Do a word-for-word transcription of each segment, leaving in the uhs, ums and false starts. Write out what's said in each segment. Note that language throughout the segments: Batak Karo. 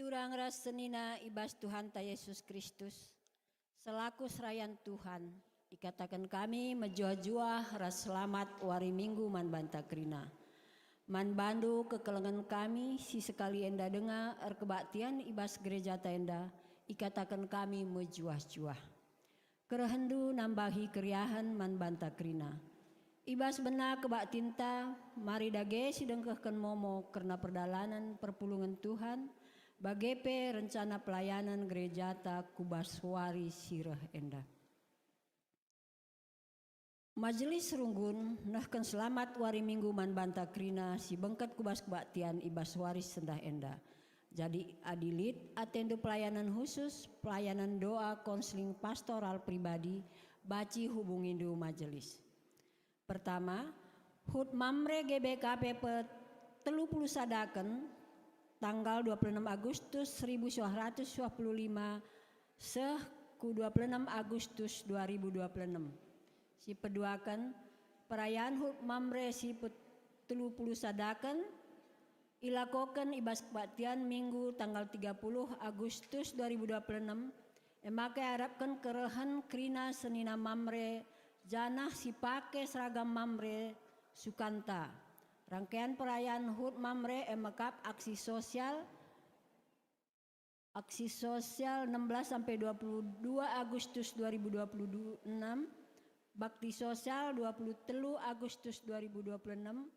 Turang ras senina i bas Tuhanta Yesus Kristus, selaku serayan Tuhan, ikataken kami mejuah-juah ras selamat wari Minggu man banta kerina. Man bandu kekelengen kami si sekali enda denga erkebaktian i bas gerejata enda, ikataken kami mejuah-juah. KerehenNdu nambahi keriahen man banta kerina. I bas bena kebaktinta, mari dage sidengkehken momo kerna perdalanen perpulungen Tuhan, bage pe rencana pelayanan gerejata ku bas wari si reh enda. Majelis Runggun nehken selamat wari Minggu man banta kerina si bengket ku bas kebaktian i bas wari sendah enda. Jadi, adi lit atendu pelayanan khusus, pelayanan doa konseling pastoral pribadi, banci hubungindu majelis. Pertama, hut Mamre G B K P pe telu puluh sadaken, tanggal dua puluh enam Agustus seribu sembilan ratus dua puluh lima seh ku dua puluh enam Agustus dua ribu dua puluh enam. Si peduaken, perayaan hut Mamre si pe telu puluh sadaken, ilakoken i bas kebaktian Minggu tanggal tiga puluh Agustus dua ribu dua puluh enam, e maka iarapken kerehen kerina senina Mamre janah si pake seragam Mamre sukanta. Rangkaian perayaan hut Mamre e mekap aksi sosial, aksi sosial enam belas sampai dua puluh dua Agustus dua ribu dua puluh enam, bakti sosial dua puluh telu Agustus dua ribu dua puluh enam,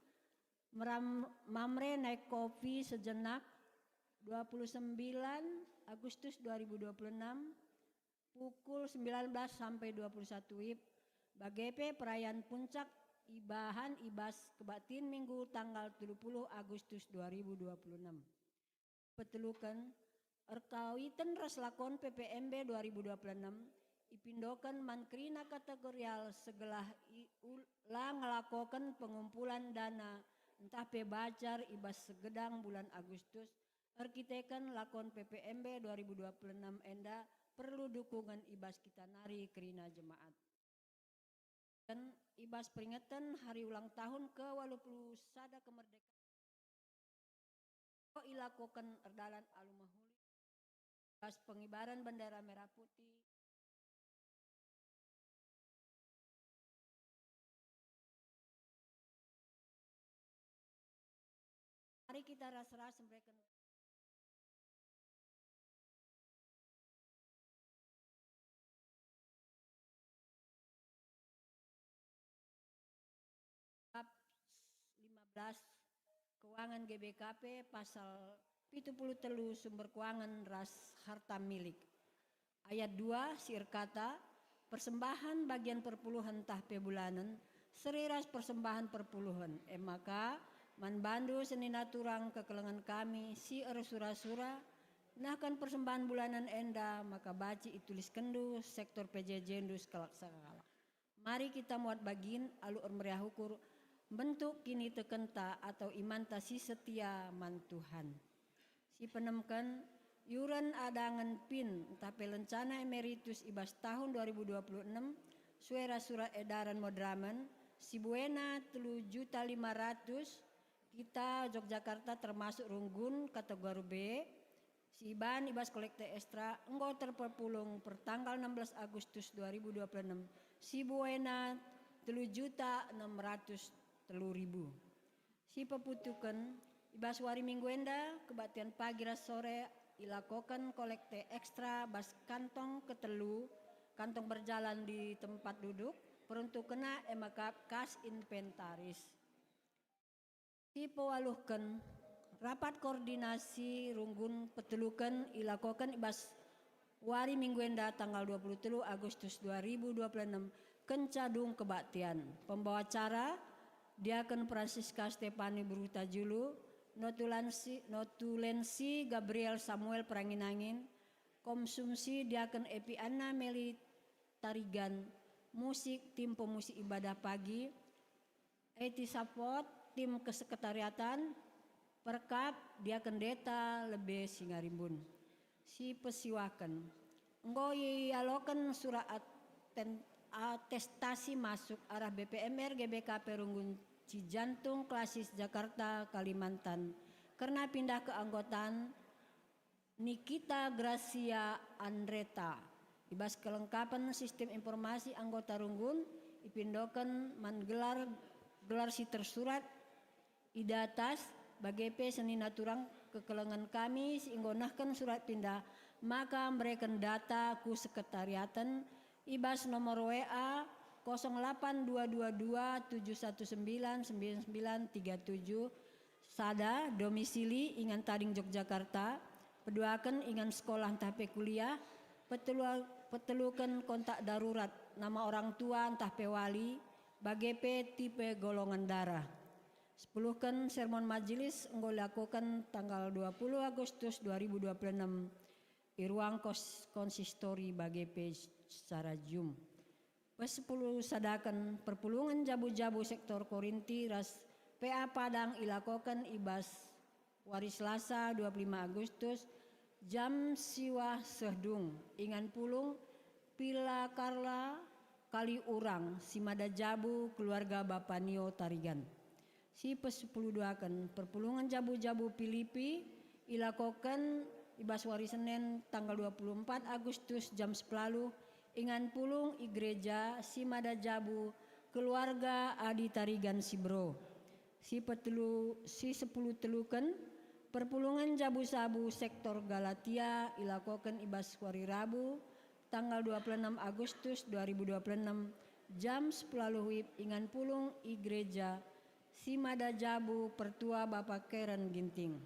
Meram-, Mamre naik kopi sejenak, dua puluh sembilan Agustus dua ribu dua puluh enam, pukul sembilan belas sampai dua puluh satu wib, bage pe perayaan puncak ibahan i bas kebaktin Minggu tanggal tiga puluh Agustus dua ribu dua puluh enam. Peteluken, erkawiten ras lakon P P M B dua ribu dua puluh enam, ipindoken man kerina kategorial segelah i-, ul-, la ngelakoken pengumpulan dana ntah pe bajar i bas segedang bulan Agustus, erkiteken lakon P P M B dua ribu dua puluh enam enda perlu dukungen i bas kita nari kerina jemaat. I bas peringeten hari ulang tahun ke waluh puluh sada kemerdekaan, ilakoken erdalan alu mehuli, bas pengibaran bendera merah putih. Mari kita ras-ras mereken. Bab lima belas, Keuangan G B K P, pasal pitu puluh telu, sumber keuangan ras harta milik. Ayat dua si erkata, persembahan bagian perpuluhen ntah pe bulanen, seri ras persembahan perpuluhen. E maka, man bandu senina turang kekelengen kami si ersura-sura, nehken persembahan bulanen enda maka banci ituliskenndu sektor P J J-ndu sekalak-sekalak. Mari kita muat bagin alu ermeriah ukur mbentuk kinitekenta atau imanta si setia man Tuhan. Si penemken, iuren adangen pin ntah pe lencana emeritus i bas tahun dua ribu dua puluh enam, sue ras surat edaran moderamen, si buena telu juta lima ratus, kita Yogyakarta termasuk runggun kategori B, si ibahan i bas kolekte ekstra enggo terpepulung pertanggal enam belas Agustus dua ribu dua puluh enam, si buena telu juta enam ratus telu ribu. Si peputuken, i bas wari Minggu enda, kebaktian pagi ras sore ilakoken kolekte ekstra bas kantong ketelu, kantong berjalan di tempat duduk, peruntukenna e mekap kas inventaris. Si pewaluhken, rapat koordinasi runggun peteluken ilakoken i bas wari Minggu enda tanggal dua puluh telu Agustus dua ribu dua puluh enam, kenca dung kebaktian. Pembawa acara, Diaken Francisca Stefani Beruta Julu, Notulansi, Notulensi Gabriel Samuel Perangin-angin, Komsumsi Diaken Epi Anna Meli Tarigan, musik tim pemusik ibadah pagi, I T support, tim kesekretariatan, perkap, Diaken Deta lebe si ngarimbun. Si pesiwaken. Enggo ialoken surat aten-, atestasi masuk arah B P M R G B K P Runggun Cijantung Klasis Jakarta, Kalimantan, kerna pindah keanggotaan Nikita Gracia Andreta. I bas kelengkapen sistem informasi anggota runggun ipindoken man gelar, gelar si tersurat i datas, bage pe senina turang kekelengen kami si enggo nehken surat pindah maka mereken data ku sekretariaten i bas nomor W A kosong lapan dua dua dua tujuh satu sembilan sembilan sembilan tiga tujuh, sada, domisili ingan tading Yogyakarta, peduaken ingan sekolah ntah pe kuliah, petelu-, peteluken kontak darurat, nama orang tua ntah pe wali, bage pe tipe golongan darah. Sepuluhken sermon majelis enggo ilakoken tanggal dua puluh Agustus dua ribu dua puluh enam i ruang kos-, konsistori bage pe secara Zoom. Pesepuluh sadaken perpulungen jabu-jabu sektor Korinti ras P A Padang ilakoken i bas wari Selasa dua puluh lima Agustus, jam siwah seh dung, ingan pulung, Pila Karla, Kali Urang, Simada Jabu, keluarga Bapa Nio Tarigan. Si pesepuluh duaken perpulungen jabu-jabu Pilipi ilakoken i bas wari Senen tanggal dua puluh empat Agustus jam sepuluh ingan pulung i gereja Simada Jabu, keluarga Adi Tarigan Sibero. Si petelu, si sepuluh teluken, perpulungen jabu-jabu sektor Galatia ilakoken i bas wari Rabu, tanggal dua puluh enam Agustus dua ribu dua puluh enam, jam sepuluh wib ingan pulung i gereja Simada Jabu, pertua Bapa Karen Ginting.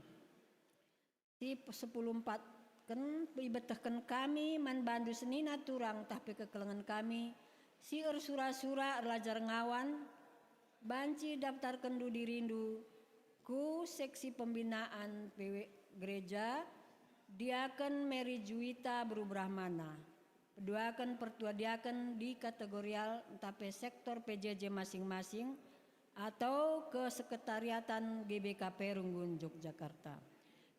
Si sepuluh empatken, ibetehken kami man bandu senina turang ntah pe kekelengen kami, si ersura-sura erlajar ngawan, banci daftarkenndu dirindu ku seksi pembinaan P W gereja, diaken Mary Juwita beru Brahmana, peduaken pertua diaken di kategorial ntah pe sektor P J J masing-masing, atau ke sekretariatan G B K P Runggun Yogyakarta.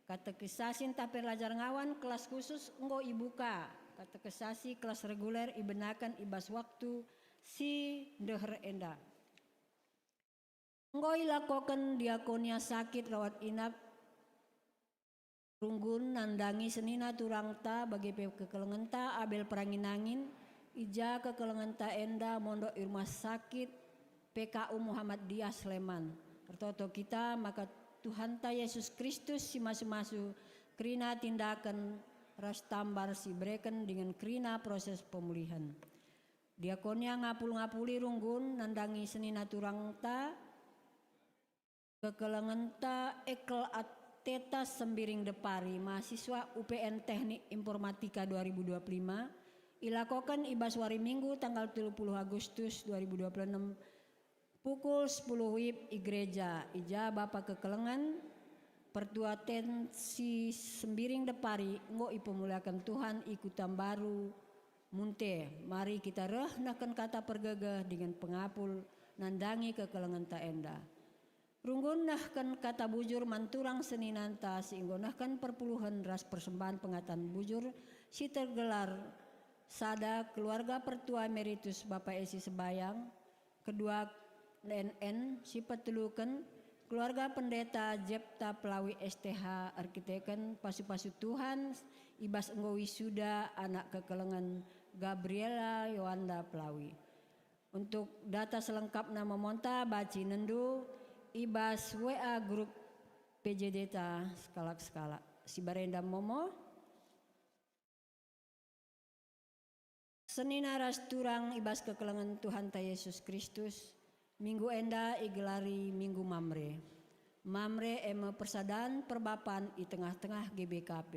Katekisasi ntah pe erlajar ngawan kelas khusus enggo ibuka. Katekisasi kelas reguler ibenaken i bas waktu si ndeher enda. Enggo ilakoken diakonia sakit rawat inap Runggun nandangi senina turangta bage pe kekelengenta Abel Perangin-angin, i ja kekelengenta enda mondok i Rumah Sakit P K U Muhammadiyah Sleman. Ertoto kita maka Tuhanta Yesus Kristus si masu-masu kerina tindaken ras tambar si ibereken dingen kerina proses pemulihen. Diakonia ngapul-ngapuli runggun nandangi senina turangta, kekelengenta Ekel Ateta Sembiring Depari, mahasiswa U P N Teknik Informatika dua ribu dua puluh lima, ilakoken i bas wari Minggu tanggal tiga puluh Agustus dua ribu dua puluh enam, pukul sepuluh wib i gereja, i ja bapa kekelengen, pertua T N C Sembiring Depari enggo ipemuliaken Tuhan i Kuta Mbaru, Munte. Mari kita reh nehken kata pergegeh dingen pengapul nandangi kekelengenta enda. Runggun nehken kata bujur man turang seninanta si enggo nehken perpuluhen ras persembahen pengataken bujur si tergelar sada, keluarga pertua emeritus Bapa Esi Sebayang, kedua N N, si peteluken, keluarga Pendeta Jepta Pelawi S T H, erkiteken pasu-pasu Tuhan i bas enggo wisuda anak kekelengen Gabriela Yoanda Pelawi. Untuk data selengkapna momonta banci nendu i bas W A grup P J D ta sekalak-sekalak. Si barenda momo. Senina ras turang i bas kekelengen Tuhanta Yesus Kristus, minggu enda igelari Minggu Mamre. Mamre e me persadan perbapan i tengah-tengah G B K P.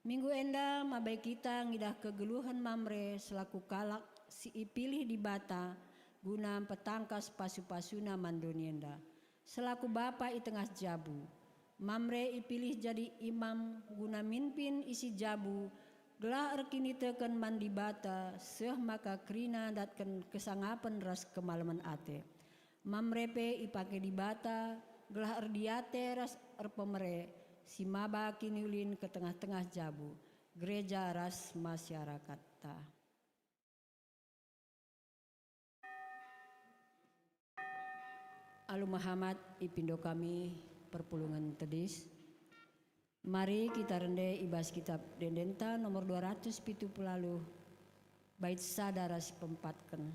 Minggu enda mabai kita ngidah kegeluhen Mamre selaku kalak si ipilih Dibata guna mpetangkas pasu-pasuNa man doni enda, selaku bapa i tengah jabu. Mamre ipilih jadi imam guna mimpin isi jabu, gelah erkiniteken man Dibata, seh maka kerina ndatken kesangapen ras kemalemen ate. Mamre pe ipake Dibata gelah erdiate ras erpemere si maba kiniulin ke tengah-tengah jabu, gereja ras masyarakatta. Alu Mahamat ipindo kami perpulungen tedis. Mari kita rende i bas Kitab Ende-Endenta nomor dua ratus pitu puluh waluh, bait sada ras peempatken.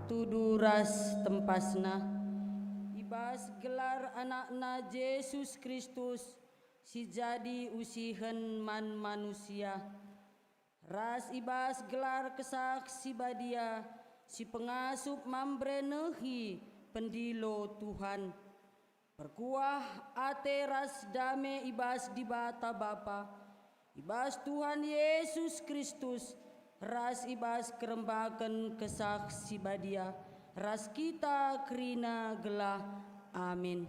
Tudu ras tempasna, i bas gelar AnakNa Jesus Kristus, si jadi usihen man manusia, ras i bas gelar Kesah Si Badia, si pengasup mambre nehi pendilo Tuhan. Perkuah ate ras dame i bas Dibata Bapa, i bas Tuhan Jesus Kristus, ras i bas kerembaken Kesah Si Badia, ras kita kerina gelah. Amin.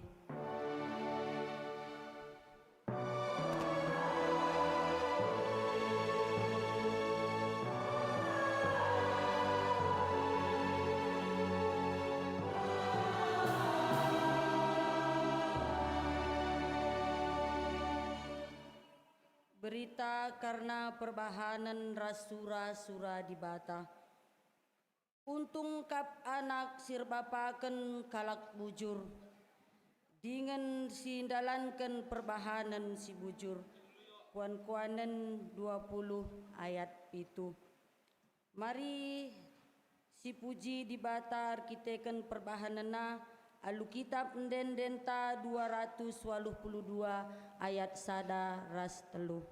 Berita kerna perbahanen ras sura-sura Dibata. Untung kap anak si erbapaken kalak bujur, dingen si ndalanken perbahanen si bujur. Kuan-kuanen dua puluh ayat pitu. Mari sipuji Dibata erkiteken perbahanenNa alu Kitap Ende-Endenta dua ratus waluh puluh dua ayat sada ras telu.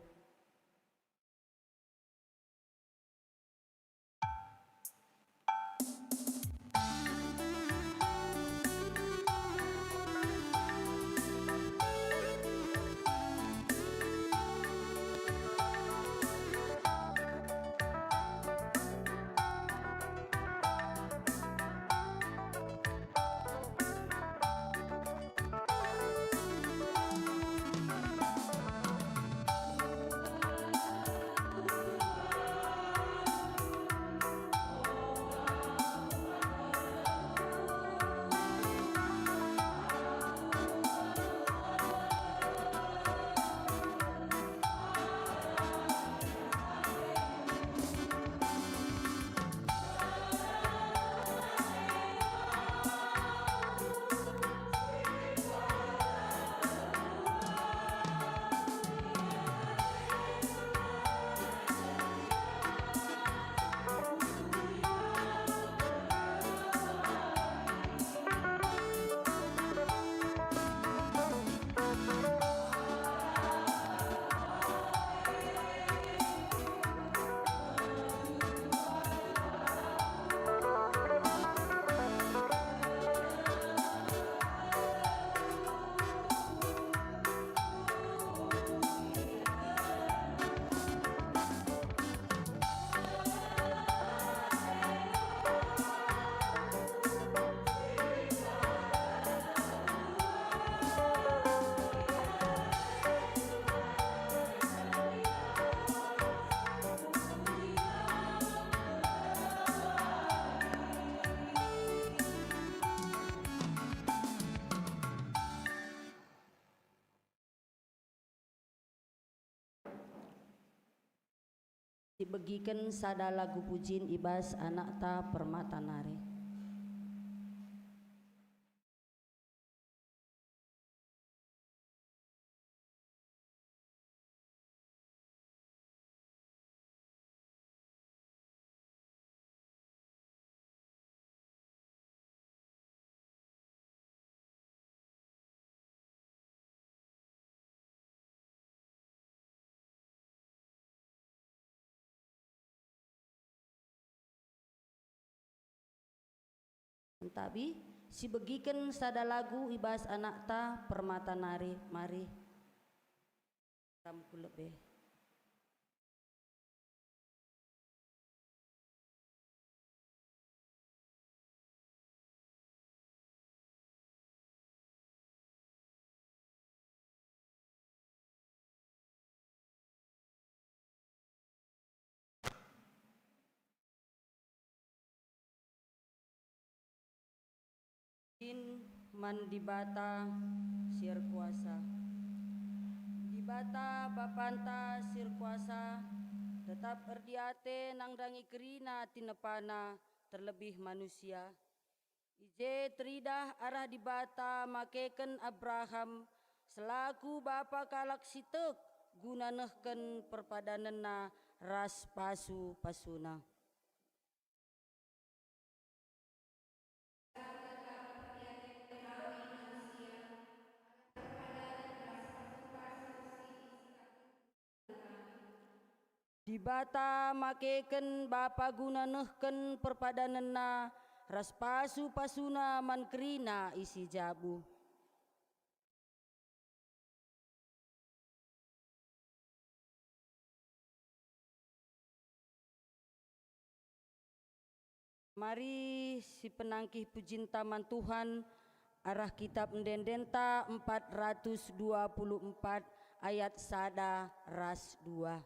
Begiken sada lagu pujin i bas anakta Permata nari. Entabi, sibegiken sada lagu i bas anakta Permata nari, mari. Ram ku lebe. Pujin man Dibata si erkuasa. Dibata Bapanta si erkuasa, tetap erdiate nandangi kerina tinepana terlebih manusia. I je teridah arah Dibata makeken Abraham selaku bapa kalak si tek guna nehken perpadanenna ras pasu-pasuna. Dibata makeken bapa guna nehken perpadanenna ras pasu-pasuna man kerina isi jabu. Mari sipenangkih pujinta man Tuhan arah kitab ende-endenta empat ratus dua puluh empat ayat sada ras dua.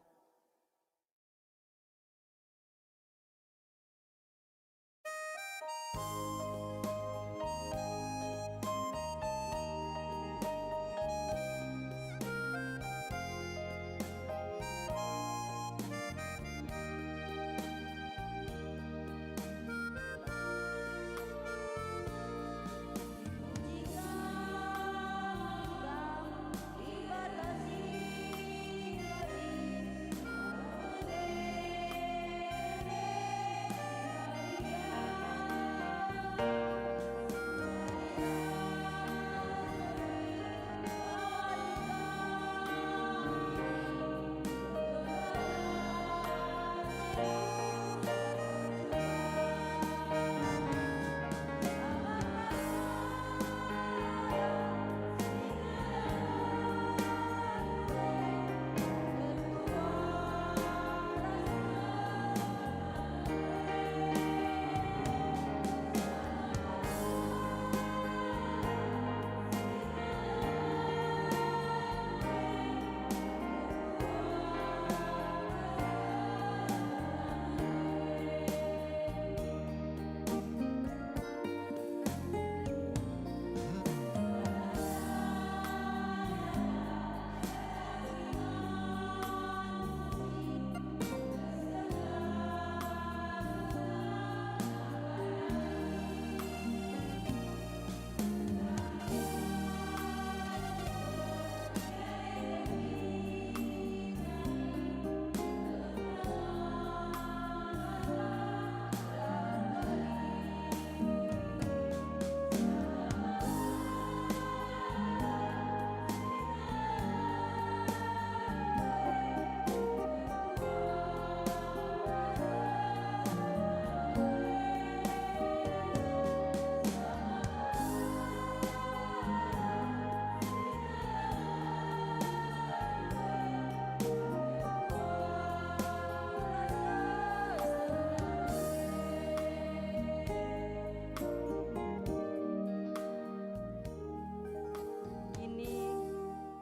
Kini,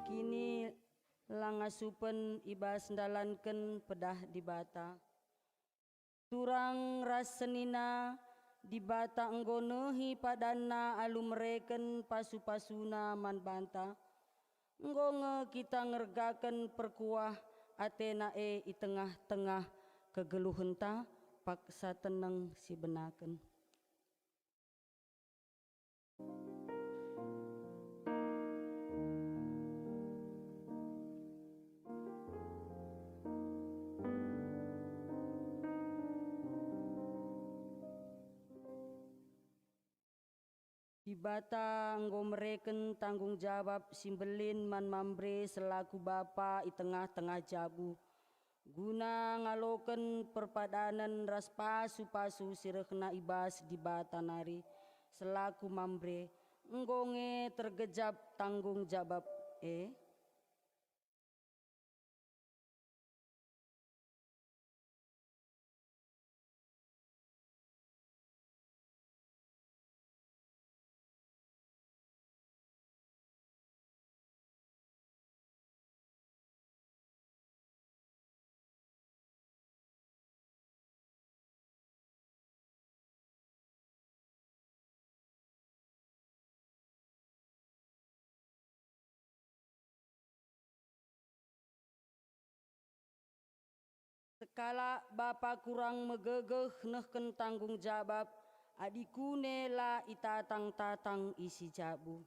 kini la ngasupen i bas ndalanken pedah Dibata. Turang ras senina, Dibata enggo nehi padanNa alu mereken pasu-pasuNa man banta. Enggo nge kita ngergaken perkuah ateNa e i tengah-tengah kegeluhenta paksa teneng si benaken. Dibata enggo mereken tanggung jabap si mbelin man Mamre selaku bapa i tengah-tengah jabu, guna ngaloken perpadanen ras pasu-pasu si rehna i bas Dibata nari. Selaku Mamre, enggo nge tergejap tanggung jabap e? Sekalak bapa kurang megegeh nehken tanggung jabap, adi kune la itatang-tatang isi jabu.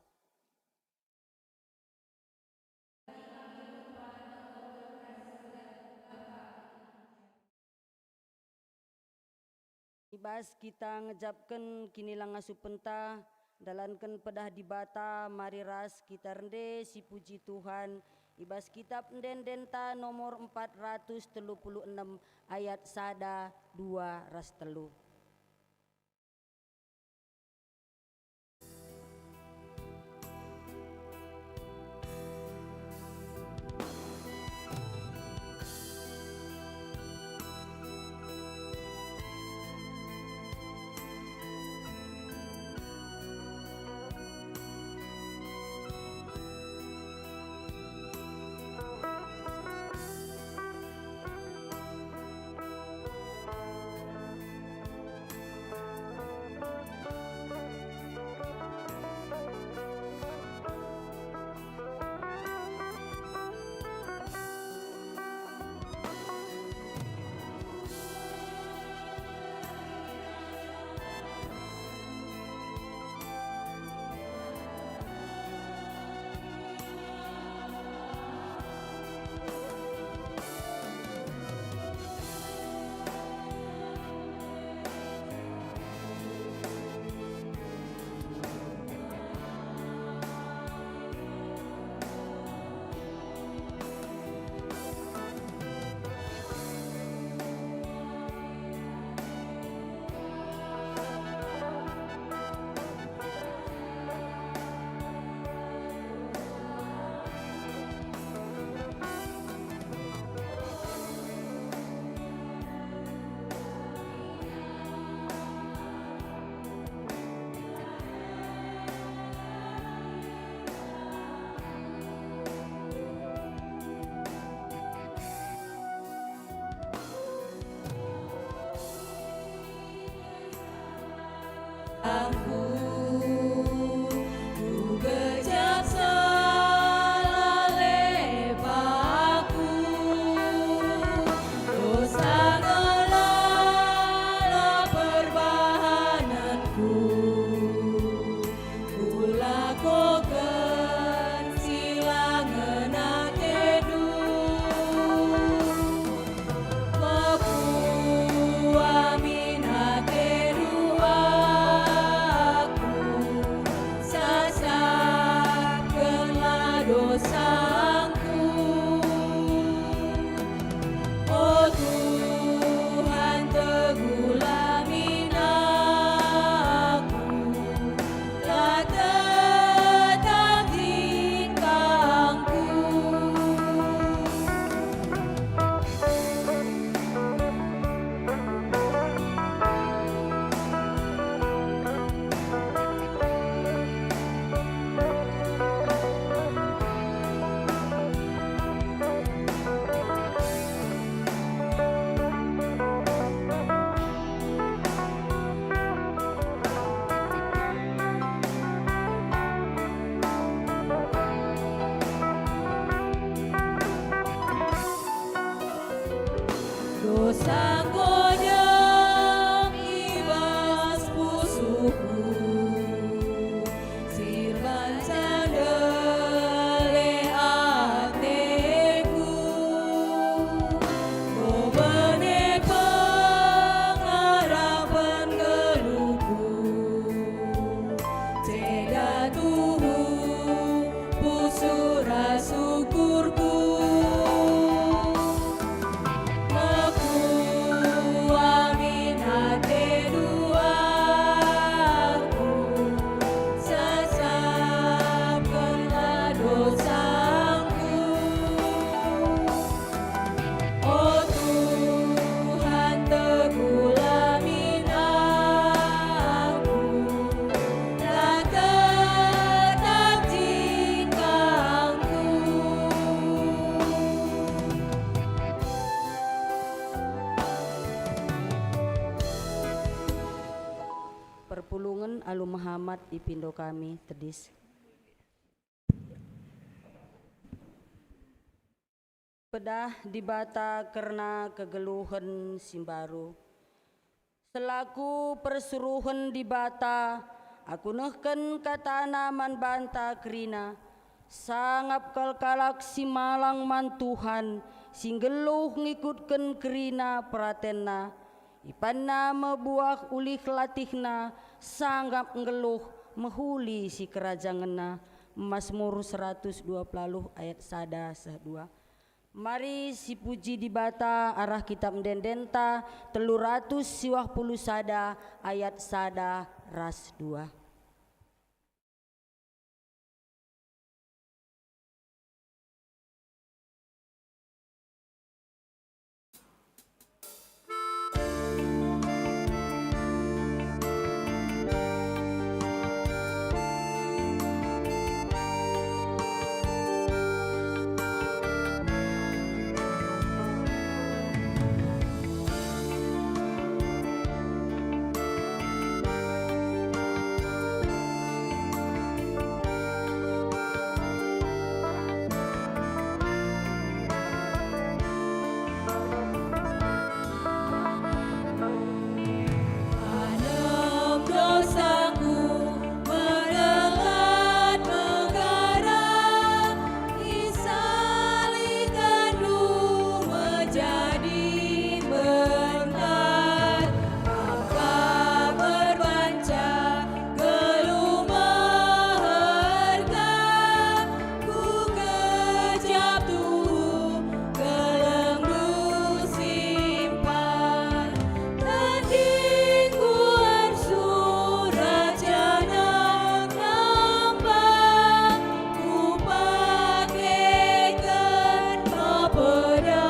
I bas kita ngejapken kinilangasupenta, ndalanken pedah Dibata, mari ras kita rende sipuji Tuhan i bas Kitap Ende-endenta nomor empat ratus telu puluh enem ayat sada, dua, ras telu. Aku, ku gejap salah lebaku, dosa ngelala perbahanenku, kulakoken si la ngena atendu. Aku amin atendu, ah, Pulungen alu mehamat ipindo kami tedis. Pedah Dibata kerna kegeluhen si mbaru. Selaku persuruhen Dibata, aku nehken kataNa man banta kerina, sangap kal kalak si malang man Tuhan, si nggeluh ngikutken kerina peratenNa. IpanNa me buah ulih latihNa, sangap nggeluh mehuli sikerajangenNa. Masmur seratus dua puluh ayat sada seh dua. Mari sipuji Dibata arah kitab ende-endenta telu ratus siwah puluh sada ayat sada ras dua. Anem dosaku merenget megara, isalihkenNdu menjadi bentar. Engkau erbanca geluh meherga, ku gejap tuhu kelengndu simpan. Tendingku ersurat janah nembah, kupakeken mepeda.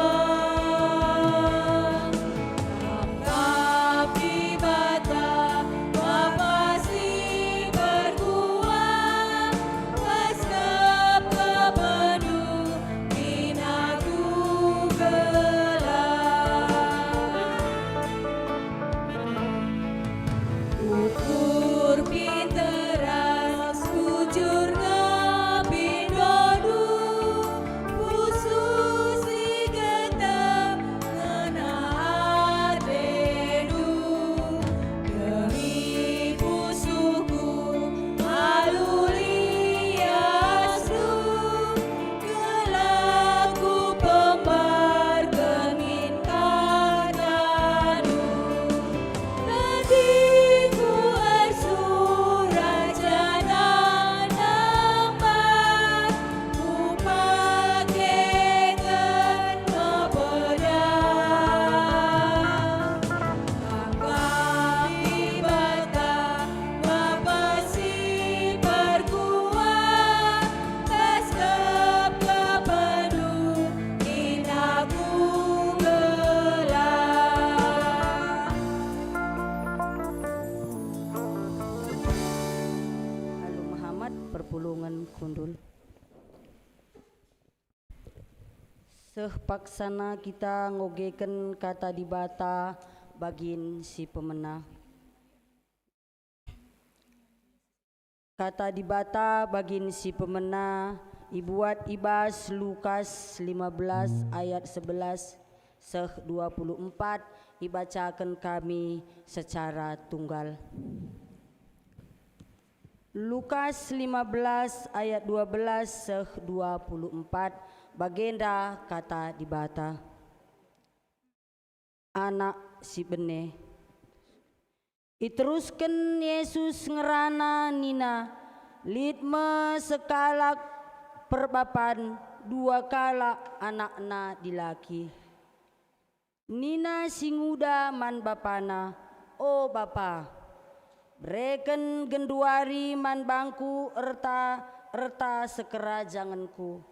Engkau Dibata, Bapa si perkuah, bas kepkepenndu kin aku gelah. Ukur pinteras, bujur nge pindondu, pusuh si getem ngena atendu. Demi pusuhku alu liasndu, gelah kupembarken min katandu. Tendingku ersurat janah nembah, kupakeken mepeda. Engkau Dibata, Bapa si perkuah, bas kepkepenndu kin aku gelah. Alu mehamat perpulungen kundul. Seh paksana kita ngogeken Kata Dibata bagin si pemena. Kata Dibata bagin si pemena ibuat i bas Lukas lima belas ayat sebelas seh dua puluh empat, ibacaken kami secara tunggal. Lukas lima belas ayat dua belas seh dua puluh empat, bagenda Kata Dibata. Anak si bene. Iterusken Yesus ngerana nina, "Lit me sekalak perbapan dua kalak anakna dilaki." Nina si nguda man bapana, "O bapa, bereken genduari man bangku erta-erta sekerajangenku."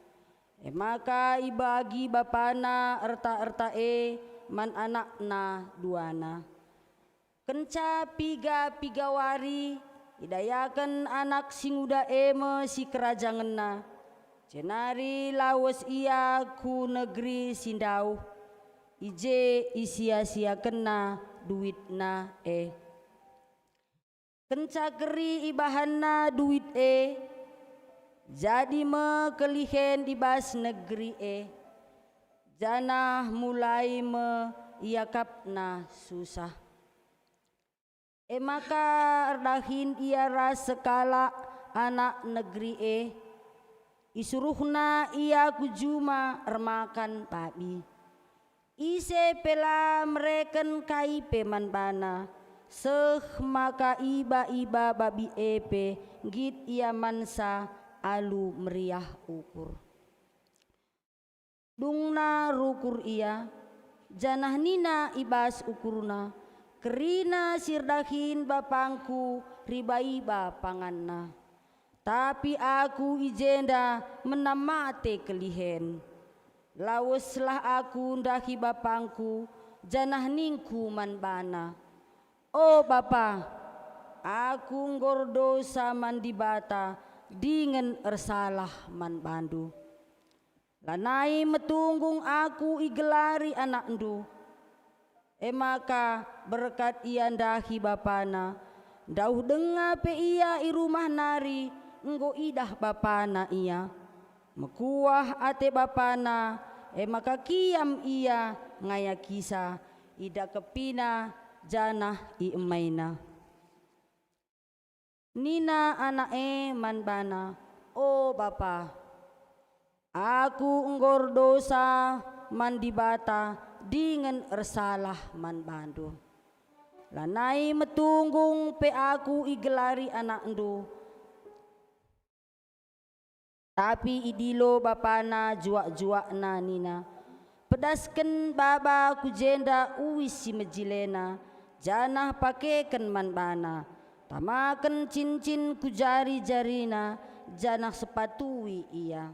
E maka ibagi bapana erta-erta e man anakna duana. Kenca piga-piga wari, idayaken anak si nguda e me sikerajangenna, jenari lawes ia ku negeri si ndauh, i je isia-siakenna duitna e. Kenca keri ibahanna duit e, jadi me kelihen i bas negeri e, janah mulai me iakapna susah. E maka erdahin ia ras sekalak anak negeri e, isuruhna ia ku juma ermakan babi. Ise pe la mereken kai pe man bana, seh maka iba-iba babi e pe nggit ia mansa alu meriah ukur. Dungna rukur ia, janah nina i bas ukurna, "Kerina si erdahin bapangku riba-iba panganna. Tapi aku i jenda menam mate kelihen. Laweslah aku ndahi bapangku, janah ningku man bana, 'O bapa, aku enggo erdosa man Dibata dingen ersalah man bandu. Lanai metunggung aku igelari anakndu.' E maka berkat ia ndahi bapana. Ndauh denga pe ia i rumah nari, enggo idah bapana ia. Mekuah ate bapana, e maka kiam ia ngayakisa, idakepina, janah iemaina." Nina anak e man bana, "O bapa, aku enggo erdosa man Dibata dingen ersalah man bandu. Lanai metunggung pe aku igelari anakndu." Tapi idilo bapana juak-juakna nina, "Pedasken baba ku jenda uis si mejilena, janah pakeken man bana. Tamaken cincin ku jari-jarina, janah sepatui ia.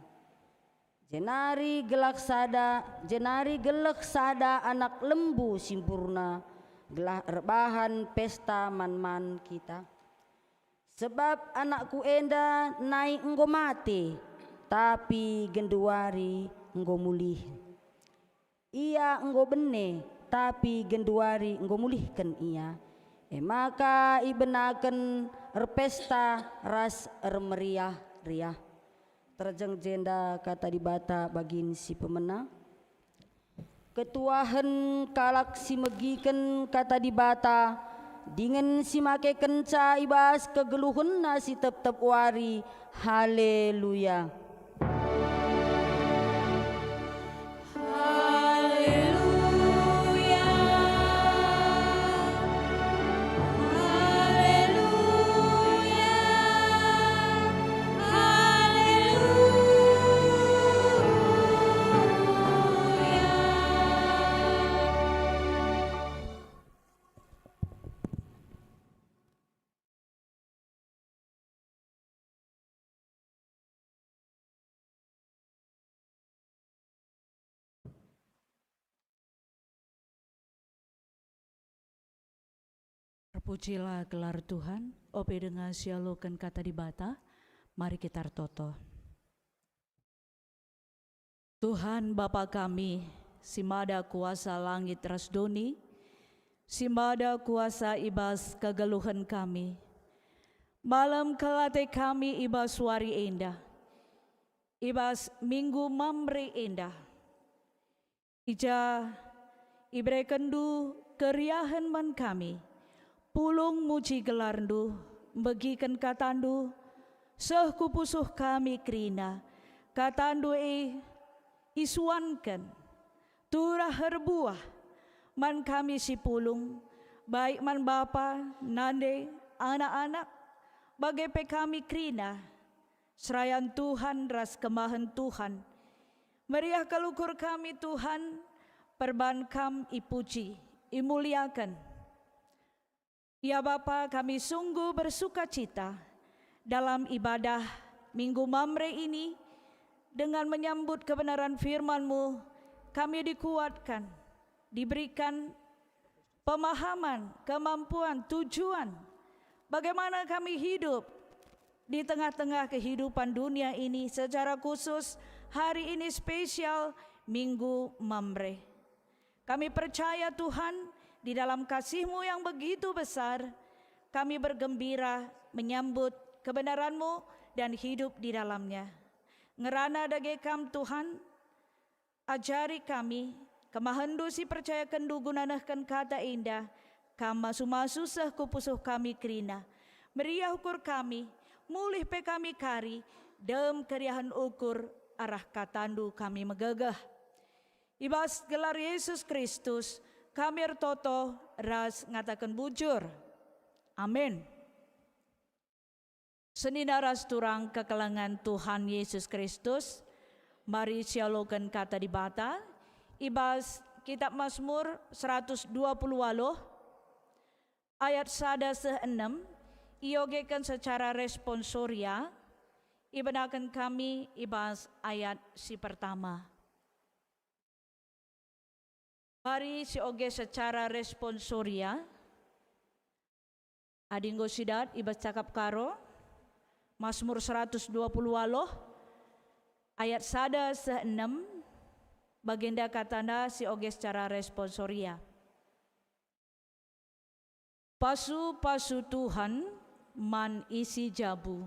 Jenari gelak sada, jenari geleh sada anak lembu si mburna, gelah erbahan pesta man-man kita. Sebab anakku enda nai enggo mate, tapi genduari enggo mulih. Ia enggo bene, tapi genduari enggo mulihken ia." E maka ibenaken erpesta ras ermeriah-riah. Terjeng jenda kata Dibata bagin si pemena. Ketuahen kalak si megiken kata Dibata dingen si makekenca i bas kegeluhenna si tep-tep wari. Haleluya! Haleluya! Haleluya! Haleluya! Terpujilah gelar Tuhan. Ope denga sialoken kata Dibata, mari kita ertoto. Tuhan Bapa kami, si mada kuasa langit ras doni, si mada kuasa i bas kegeluhen kami. Malem kal ate kami i bas wari enda, i bas Minggu Mamre enda. I ja iberekenndu keriahen man kami, pulung muji gelarndu, mbegiken katandu, seh ku pusuh kami kerina. Katandu e isuanken, turah erbuah man kami si pulung, baik man bapa, nande, anak-anak, bage pe kami kerina. Serayan Tuhan ras kemahen Tuhan. Meriah kal ukur kami, Tuhan, perban Kam ipuji, imuliaken. Ya Bapa, kami sungguh bersukacita dalam ibadah Minggu Mamre ini. Dengan menyambut kebenaran firman-Mu, kami dikuatkan, diberikan pemahaman, kemampuan, tujuan, bagaimana kami hidup di tengah-tengah kehidupan dunia ini, secara khusus hari ini spesial Minggu Mamre. Kami percaya, Tuhan, di dalam kasih-Mu yang begitu besar, Kami bergembira menyambut kebenaran-Mu dan hidup di dalamnya. Ngerana dage Kam, Tuhan, ajari kami, kemahenNdu si percayakenndu guna nehken kata enda, Kam masu-masu seh ku pusuh kami kerina. Meriah ukur kami, mulih pe kami kari, dem keriahen ukur arah kataNdu kami megegeh. I bas gelar Yesus Kristus, kami ertoto ras ngataken bujur. Amin. Senina ras turang kekelengen Tuhan Yesus Kristus, mari sialoken Kata Dibata i bas Kitab Masmur seratus dua puluh waluh, ayat sada seh enem, iogeken secara responsoria, ibenaken kami i bas ayat si pertama. Mari sioge secara responsoria. Adi enggo sidat i bas cakap Karo, Masmur seratus dua puluh waluh, ayat sada seh enem, bagenda katana sioge secara responsoria. Pasu-pasu Tuhan man isi jabu.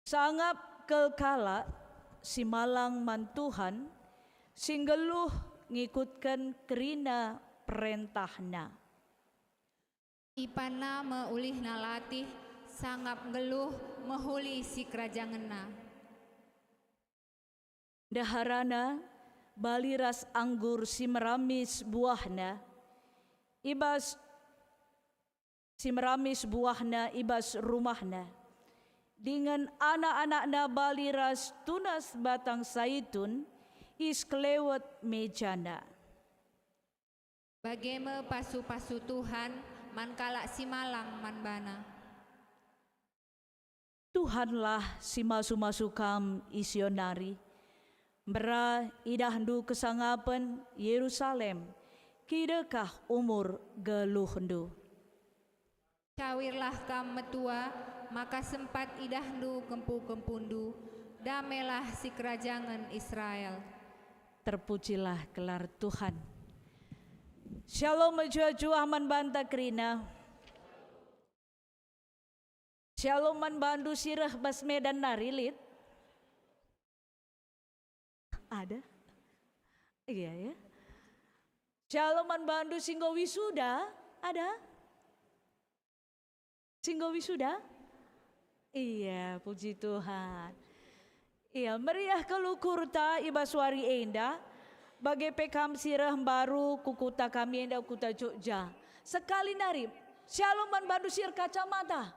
Sangap kal kalak si malang man Tuhan, si nggeluh ngikutken kerina perentahNa. Ipanna me ulihna latih, sangap nggeluh mehuli sikerajangenna. Ndeharana bali ras anggur si meramis buahna i bas, si meramis buahna i bas rumahna, dingen anak-anakna bali ras tunas batang saitun i sekelewet mejana. Bage me pasu-pasu Tuhan man kalak si malang man baNa. Tuhanlah si masu-masu kam i Sion nari. Mbera idahndu kesangapen, Yerusalem, kidekah umur geluhndu. Cawirlah kam metua, maka sempat idahndu kempu-kempundu, damelah sikerajangen Israel. Terpujilah gelar Tuhan. Shalom mejuah-juah man banta kerina. Shalom man bandu si reh bas Medan nari, lit? Ada? Iya, ya. Shalom man bandu si enggo wisuda, ada? Si enggo wisuda? Iya, puji Tuhan. Iya, meriah kal ukurta i bas wari enda, bage pe kam si reh mbaru ku kuta kami enda, kuta Jogja. Sekali nari, shalom man bandu si erkacamata.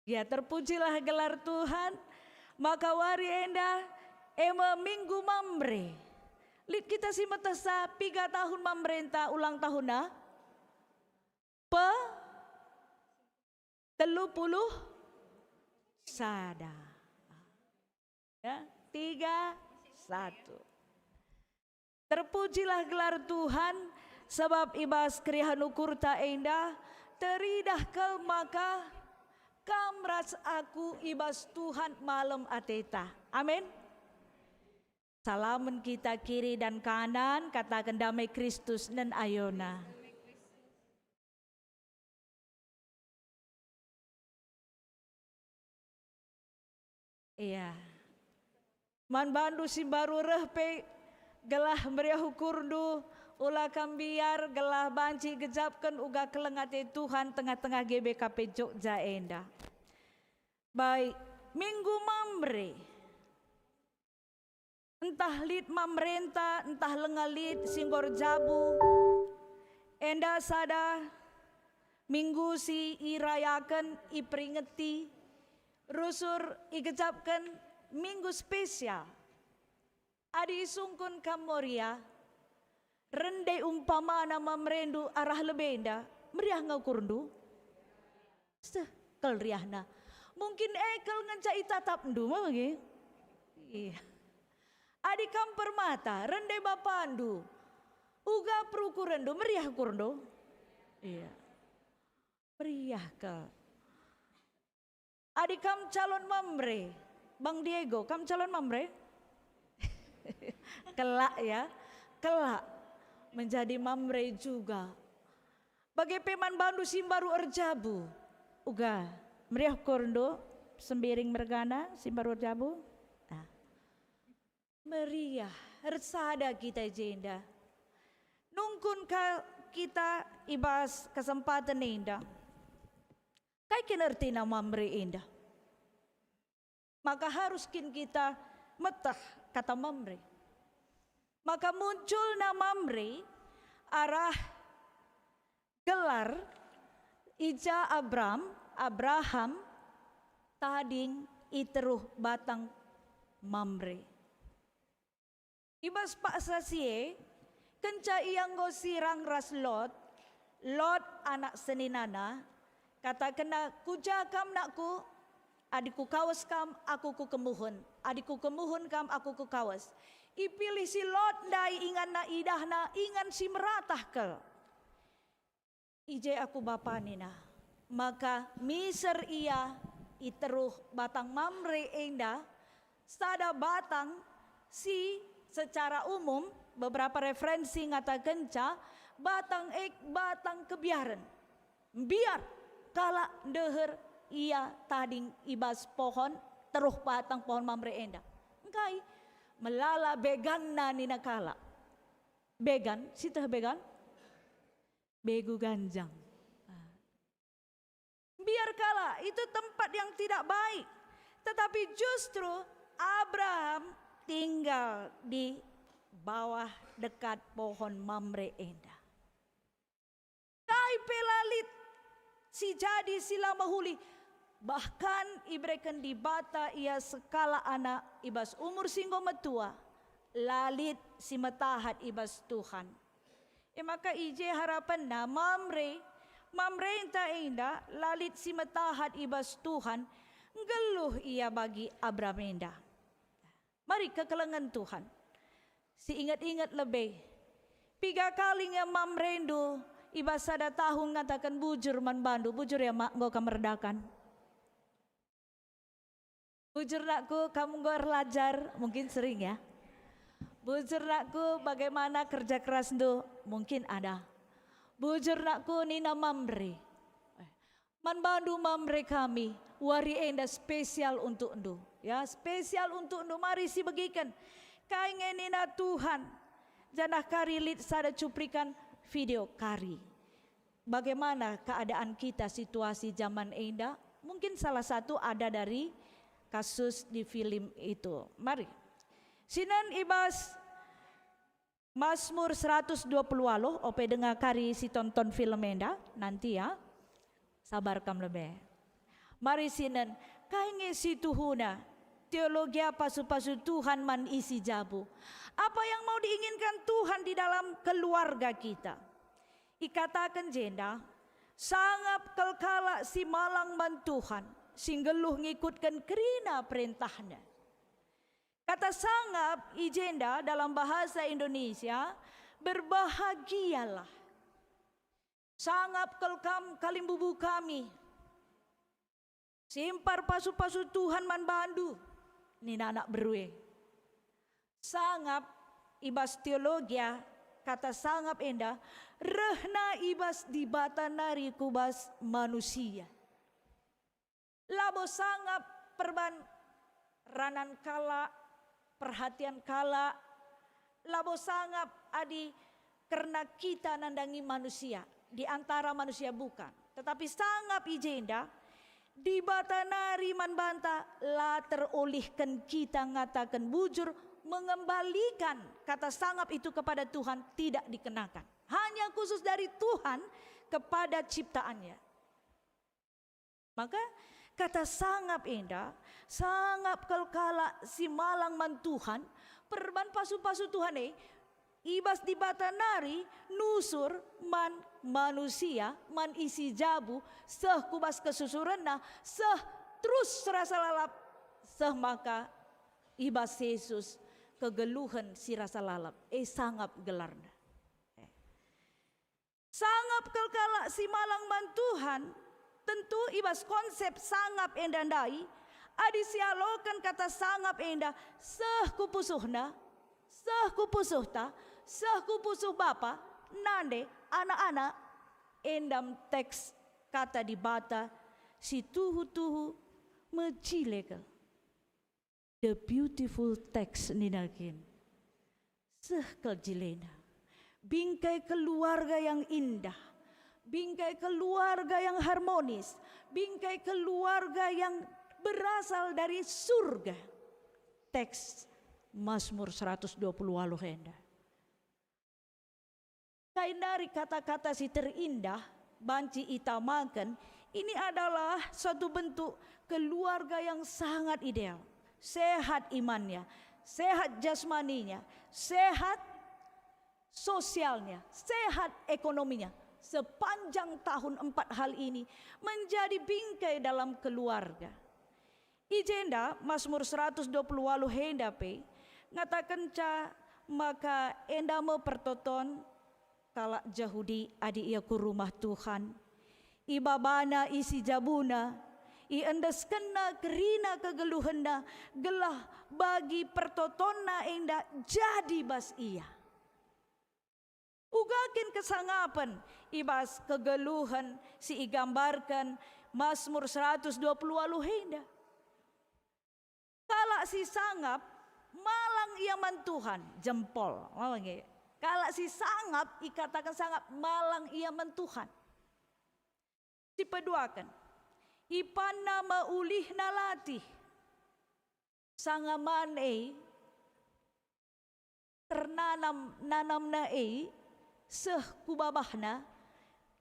Ya, terpujilah gelar Tuhan. Maka wari enda, e me Minggu Mamre. Lit kita si metehsa piga tahun Mamrenta ulang tahunna? Pe telu puluh sada. Ya, tiga, satu. Terpujilah gelar Tuhan, sebab i bas keriahen ukurta enda teridah kal maka kam ras aku i bas Tuhan malem ateta. Amin. Salamen kita kiri dan kanan, kataken, "Dame Kristus nen ayona." Iya. Man bandu si mbaru reh pe, gelah meriah ukurndu, ula kam mbiar, gelah banci igejapken uga keleng ate Tuhan tengah-tengah G B K P Jogja enda. Baik, Minggu Mamre. Ntah lit Mamrenta, ntah langa lit si enggo erjabu, enda sada minggu si irayaken, iperingeti, rusur igejapken minggu spesial. Adi isungkun kam Moria, rende umpamana Mamrendu arah lebenda, meriah nge ukurndu? Seh, kal riahna. Mungkin e kal ngenca itatapndu, me bage? Iya. Adi kam permata, rende bapandu, uga perukurenndu, meriah ukurndu? Iya. Meriah kal. Adi kam calon Mamre, Bang Diego, kam calon Mamre? Kelak ya, kelak. Menjadi Mamre juga. Bage pe man bandu si mbaru erjabu. Uga, meriah ukurndu, Sembiring mergana, si mbaru erjabu. Nah. Meriah, ersada kita i jenda. Nungkun ka kita i bas kesempaten enda. Kai kin ertina Mamre enda? Maka harus kin kita meteh kata Mamre. Maka munculna Mamre arah gelar i ja Abram, Abraham, tading i teruh batang Mamre. I bas paksa si e, kenca ia enggo sirang ras Lot, Lot anak seninana, katakenna, "Ku ja kam, nakku? Adi kukawes kam, aku kukemuhen. Adi kukemuhen kam, aku kukawes." Ipilih si Lot ndai inganna, idahna ingan si meratah kal. "I je aku bapa," nina. Maka miser ia i teruh batang Mamre enda, sada batang si secara umum beberapa referensi ngatakenca batang e batang kebiaren. Mbiar kalak ndeher ia tading i bas pohon, teruh batang pohon Mamre enda. Engkai? Melala beganna nina kalak. Began, sieteh began? Begu ganjang. Ah. Biar kalak itu tempat yang tidak baik, tetapi justru Abraham tinggal di bawah dekat pohon Mamre enda. Kai pe la lit si jadi si la mehuli, bahkan ibereken Dibata ia sekalak anak i bas umur si enggo metua, la lit si metahat i bas Tuhan. E maka i je harapenna Mamre, Mamrenta enda la lit si metahat i bas Tuhan, nggeluh ia bagi Abram enda. Mari kekelengen Tuhan. Si inget-inget lebe. Piga kali nge Mamrendu i bas sada tahun ngataken bujur man bandu, bujur ya, Mak, enggo kam merdakan? Bujur, nakku, kamu enggo erlajar, mungkin sering ya. Bujur, nakku, bagaimana kerja kerasndu? Mungkin ada. Bujur, nakku, nina Mamre. Man bandu Mamre kami, wari enda spesial untukndu. Ya, spesial untukndu, mari sibegiken. Kai nge nina Tuhan, janah kari lit sada cuplikan video kari. Bagaimana keadaan kita, situasi zaman enda? Mungkin salah satu ada dari kasus di film itu. Mari. Sinen i bas Mazmur seratus dua puluh waluh, ope denga kari si tonton film enda, nanti ya. Sabar kam lebe. Mari sinen, kai nge si tuhuna? Teologia pasu-pasu Tuhan man isi jabu. Apa yang mau diinginkan Tuhan di dalam keluarga kita? Ikataken jenda, sangap kal kalak si malang man Tuhan, si nggeluh ngikutken kerina perentahNa. Kata sangap i jenda dalam bahasa Indonesia, berbahagialah. Sangap kal kam kalimbubu kami. Simpar pasu-pasu Tuhan man bandu, nina anak beru e. Sangap i bas teologia, kata sangap enda rehna i bas Dibata nari ku bas manusia. Labo sangap perban ranan kalak, perhatian kalak, labo sangap adi kerna kita nandangi manusia, di antara manusia bukan. Tetapi sangap i jenda, Dibata nari man banta la terolihken kita ngataken bujur, mengembalikan kata sangap itu kepada Tuhan tidak dikenakan. Hanya khusus dari Tuhan kepada ciptaannya. Maka kata sangap enda, sangap kal kalak si malang man Tuhan, perban pasu-pasu Tuhan e, i bas Dibata nari nusur man manusia, man isi jabu, seh ku bas kesusurenna, seh terus serasa lalap, seh maka i bas Jesus kegeluhen si rasa lalap, e sangap gelarna. Eh. Sangap kal kalak si malang man Tuhan, tentu i bas konsep sangap enda ndai, adi sialoken kata sangap enda seh ku pusuhna, seh ku pusuhta, Seh ku pusuh bapa, nande, anak-anak, enda me teks Kata Dibata si tuhu-tuhu mejile kal. The beautiful text nina kin. Seh kal jilena. Bingkai keluarga yang indah. Bingkai keluarga yang harmonis. Bingkai keluarga yang berasal dari surga. Teks Mazmur seratus dua puluh waluh enda. Kai nari kata-kata si terindah banci itamaken, ini adalah suatu bentuk keluarga yang sangat ideal. Sehat imannya, sehat jasmaninya, sehat sosialnya, sehat ekonominya. Sepanjang tahun empat hal ini menjadi bingkai dalam keluarga. I jenda Mazmur seratus dua puluh waluh enda pe ngatakenca maka enda me pertoton kalak Jahudi adi ia ku rumah Tuhan. Ibabana isi jabuna, iendeskenna kerina kegeluhenna, gelah bagi pertotonna enda jadi bas ia. Uga kin kesangapen i bas kegeluhen si igambarken Mazmur seratus dua puluh waluh enda. Kalak si sangap malang ia man Tuhan, jempol. Oh, nggih. Kalak si sangap ikataken sangap malang ia man Tuhan. Sipeduaken, ipanna me ulihna latih. Sanga man e ternanam, nanamna e seh ku babahna,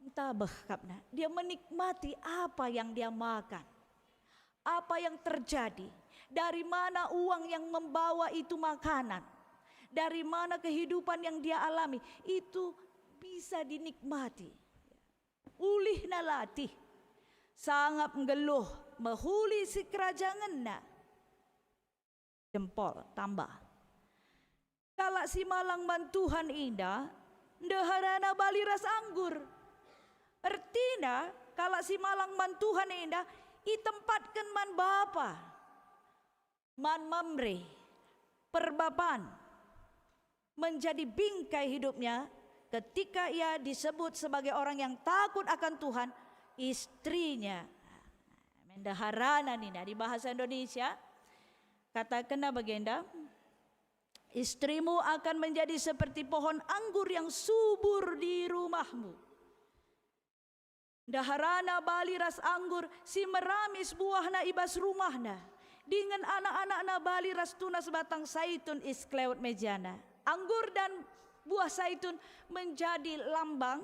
ntabeh kapna. Dia menikmati apa yang dia makan, apa yang terjadi, dari mana uang yang membawa itu makanan, dari mana kehidupan yang dia alami, itu bisa dinikmati. Ulihna latih, sangap nggeluh mehuli sikerajangenna. Jempol tambah. Kalak si malang man Tuhan enda ndeharana bali ras anggur. Ertina, kalak si malang man Tuhan enda itempatken man bapa, man Mamre, perbapan, menjadi bingkai hidupnya ketika ia disebut sebagai orang yang takut akan Tuhan, istrinya. Mendeharana nina di bahasa Indonesia, katakenna bagenda, "Istrimu akan menjadi seperti pohon anggur yang subur di rumahmu." Ndaharana bali ras anggur si meramis buahna i bas rumahna, dingen anak-anakna bali ras tunas batang saitun i sekelewet mejana. Anggur dan buah saitun menjadi lambang,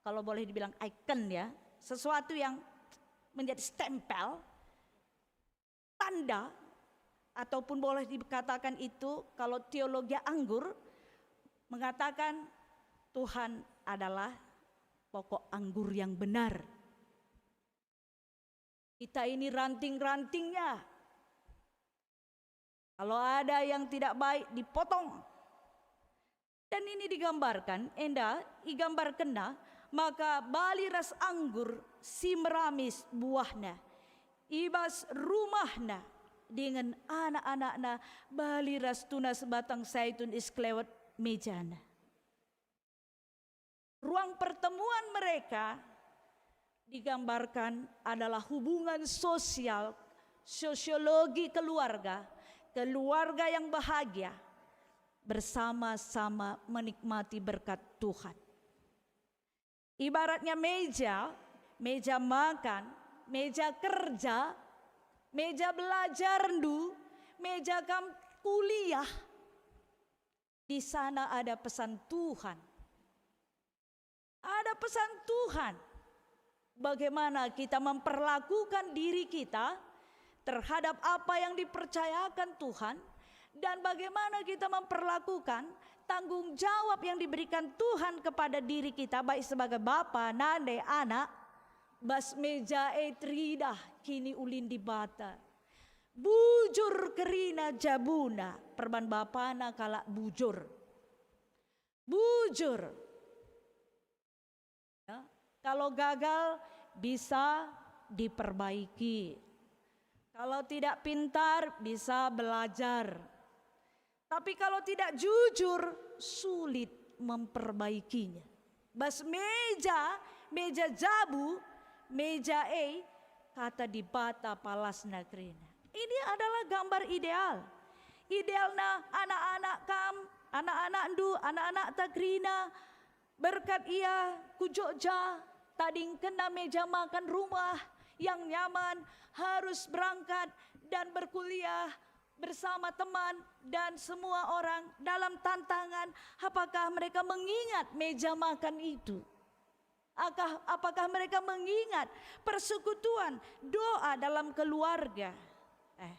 kalau boleh dibilang ikon ya, sesuatu yang menjadi stempel, tanda, ataupun boleh dikatakan itu, kalau teologi anggur mengatakan Tuhan adalah pokok anggur yang benar. Kita ini ranting-rantingnya. Kalau ada yang tidak baik, dipotong. Dan ini digambarkan, enda igambarkenna maka bali ras anggur si meramis buahna i bas rumahna, dingen anak-anakna bali ras tunas batang saitun i sekelewet mejana. Ruang pertemuan mereka digambarkan adalah hubungan sosial, sosiologi keluarga, keluarga yang bahagia, bersama-sama menikmati berkat Tuhan. Ibaratnya meja, meja makan, meja kerja, meja belajarndu, meja kam kuliah, di sana ada pesan Tuhan. Ada pesan Tuhan. Bagaimana kita memperlakukan diri kita terhadap apa yang dipercayakan Tuhan, dan bagaimana kita memperlakukan tanggung jawab yang diberikan Tuhan kepada diri kita, baik sebagai bapa, nande, anak, bas meja e teridah kiniulin Dibata. Bujur kerina jabuna, perban bapana kalak bujur. Bujur. Ya, kalau gagal, bisa diperbaiki. Kalau tidak pintar, bisa belajar. Tapi kalau tidak jujur, sulit memperbaikinya. Bas meja, meja jabu, meja e, kata Dibata palasna kerina. Ini adalah gambar ideal. Idealna anak-anak kam, anak-anakndu, anak-anakta kerina, berkat ia ku Jogja, tadingkenna meja makan rumah yang nyaman, harus berangkat dan berkuliah bersama teman dan semua orang dalam tantangan. Apakah mereka mengingat meja makan itu? Akah-, apakah mereka mengingat persekutuan, doa dalam keluarga? Eh,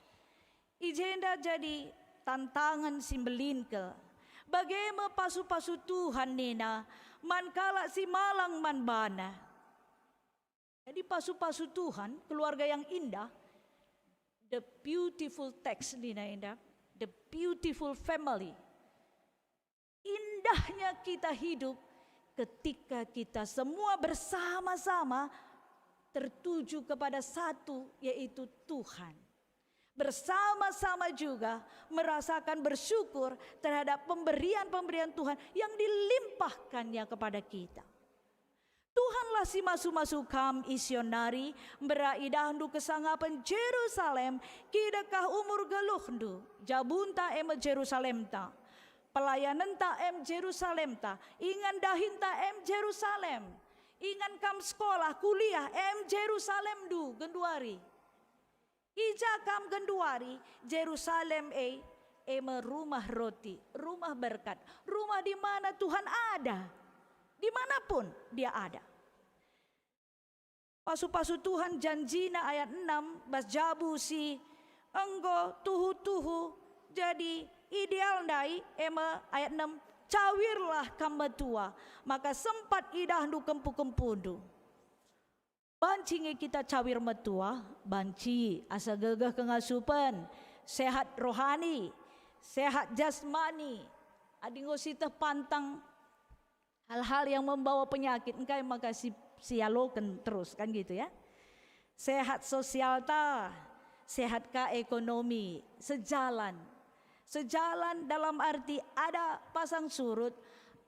i jenda jadi tantangan si mbelinkel. Bage me pasu-pasu Tuhan nina man kalak si malang man bana. Jadi pasu-pasu Tuhan, keluarga yang indah, the beautiful text nina enda, the beautiful family. Indahnya kita hidup ketika kita semua bersama-sama tertuju kepada satu, yaitu Tuhan. Bersama-sama juga merasakan bersyukur terhadap pemberian-pemberian Tuhan yang dilimpahkan-Nya kepada kita. Tuhanlah si masu-masu kam, i Sion nari, mbera idahndu kesangapen Jerusalem, kidekah umur geluhndu, jabunta e me Jerusalemta. Pelayanenta em Jerusalemta, ingan dahinta em Jerusalem. Ingan kam sekolah, kuliah em Jerusalemndu genduari. I ja kam genduari, Jerusalem e, e me rumah roti, rumah berkat, rumah di mana Tuhan ada, di mana pun Dia ada. Pasu-pasu Tuhan janjina ayat enam bas jabu si enggo tuhu-tuhu jadi ideal ndai, e me ayat enam, "Cawirlah kam metua, maka sempat idahndu kempu-kempundu." Banci nge kita cawir metua, banci asa gegeh kengasupen, sehat rohani, sehat jasmani, adi enggo sieteh pantang hal-hal yang membawa penyakit, engkai maka si, sialoken terus, kan gitu ya. Sehat sosialta, sehat ka ekonomi, sejalan. Sejalan dalam arti ada pasang surut,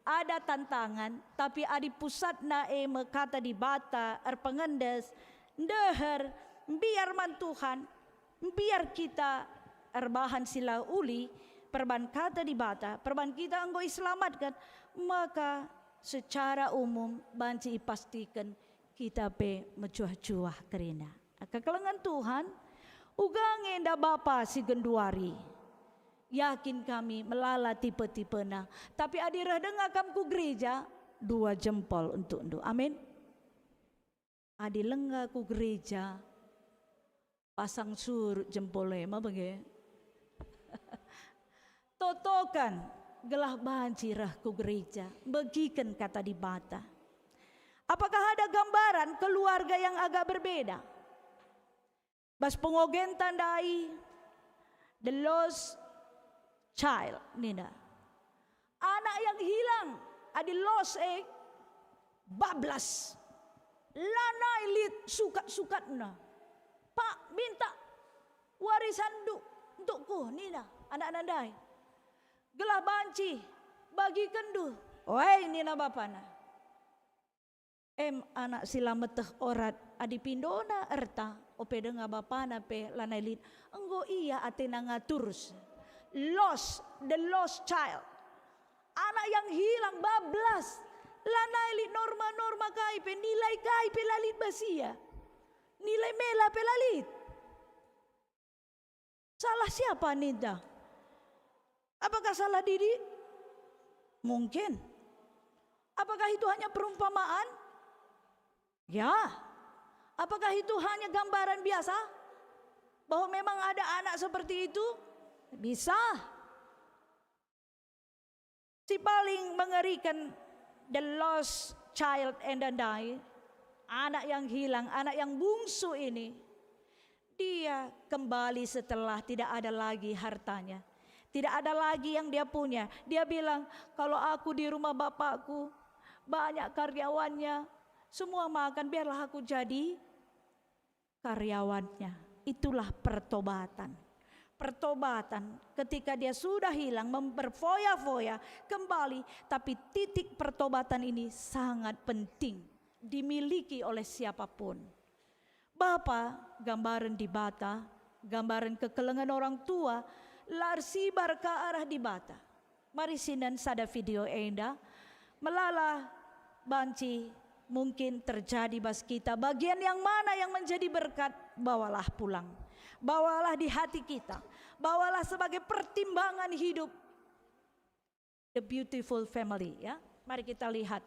ada tantangan, tapi adi pusatna e me kata Dibata erpengendes, ndeher, mbiar man Tuhan, mbiar kita erbahan si la uli perban kata Dibata, perban kita enggo iselamatken, maka secara umum banci ipastiken kita pe mejuah-juah kerina. Kekelengen Tuhan, uga nge enda Bapa si genduari. Yakin kami melala tipe-tipena, tapi adi reh denga kam ku gereja, dua jempol untukndu. Amin. Adi langa ku gereja, pasang surut jempol e, ma bage? Totoken gelah banci reh ku gereja, begiken kata Dibata. Apakah ada gambaran keluarga yang agak berbeda? Bas pengogenta ndai, the lost child, nina. Anak yang hilang, adi lost e, bablas. Lanai lit sukat-sukatna. "Pak, minta warisanndu untukku," nina anakna ndai. "Gelah banci bagikenndu." "Oe," nina bapana. Em anak si la meteh orat, adi pindona erta, ope denga bapana pe lanai lit, enggo ia atena ngatur. Lost, the lost child. Anak yang hilang, bablas. Lanai lit norma-norma kai pe, nilai kai pe la lit bas ia. Nilai mela pe la lit. Salah siapa ninta? Apakah salah didik? Mungkin. Apakah itu hanya perumpamaan? Ya. Apakah itu hanya gambaran biasa bahwa memang ada anak seperti itu? Bisa. Si paling mengerikan, the lost child enda ndai, anak yang hilang, anak yang bungsu ini, dia kembali setelah tidak ada lagi hartanya, tidak ada lagi yang dia punya. Dia bilang, "Kalau aku di rumah bapakku, banyak karyawannya, semua makan, biarlah aku jadi karyawannya." Itulah pertobatan. Pertobatan, ketika dia sudah hilang, mem-, berfoya-foya kembali, tapi titik pertobatan ini sangat penting dimiliki oleh siapapun. Bapa, gambaren Dibata, gambaren kekelengen orang tua, la ersibar ka arah Dibata. Mari sinan sada video enda, melala banci mungkin terjadi bas kita. Bagian yang mana yang menjadi berkat, bawalah pulang. Bawalah di hati kita. Bawalah sebagai pertimbangan hidup. The beautiful family, ya. Mari kita lihat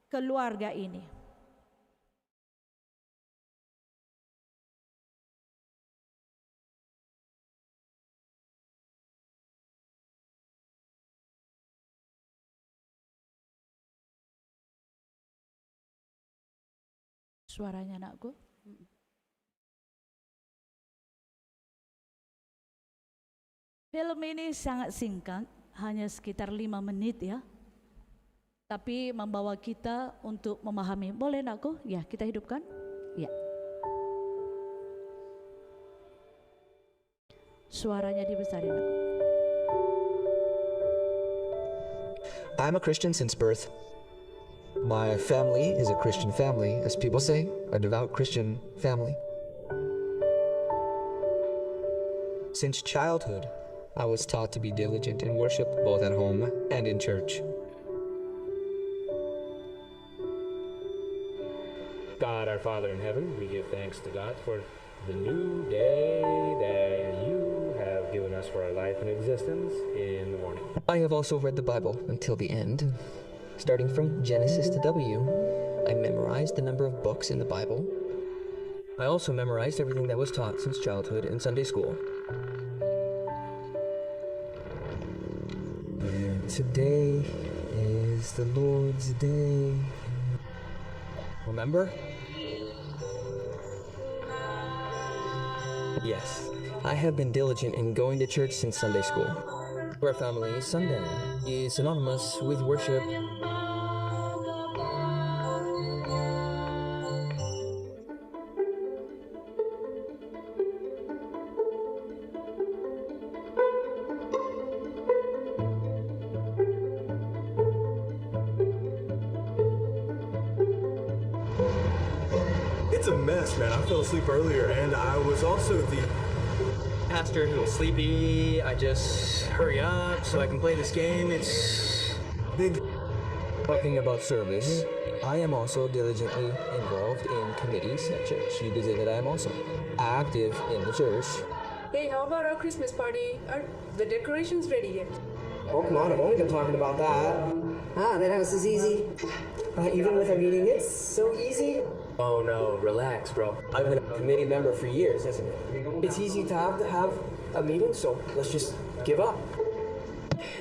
keluarga ini. Suaranya, anakku. Mm-mm. Film ini sangat singkat, hanya sekitar lima menit, ya. Tapi membawa kita untuk memahami. Boleh, anakku? Ya, kita hidupkan. Ya. Suaranya dibesarin, anakku. I'm a Christian since birth. My family is a Christian family, as people say, a devout Christian family. Since childhood, I was taught to be diligent in worship, both at home and in church. God our Father in heaven, we give thanks to God for the new day that you have given us for our life and existence in the morning. I have also read the Bible until the end. Starting from Genesis to W, I memorized the number of books in the Bible. I also memorized everything that was taught since childhood in Sunday school. Today is the Lord's day. Remember? Yes, I have been diligent in going to church since Sunday school. Our family, Sunday is synonymous with worship. It's a mess, man. I fell asleep earlier, and I was also the pastor who was sleepy. I just hurry up so I can play this game. It's big. Talking about service, I am also diligently involved in committees at church. You could say that I am also active in the church. Hey, how about our Christmas party? Are the decorations ready yet? Oh, come on, I've only been talking about that. Ah, that house is easy. Uh, even with a meeting, it's so easy. Oh no, relax, bro. I've been a committee member for years, isn't it? It's easy to have to have a meeting, so let's just give up.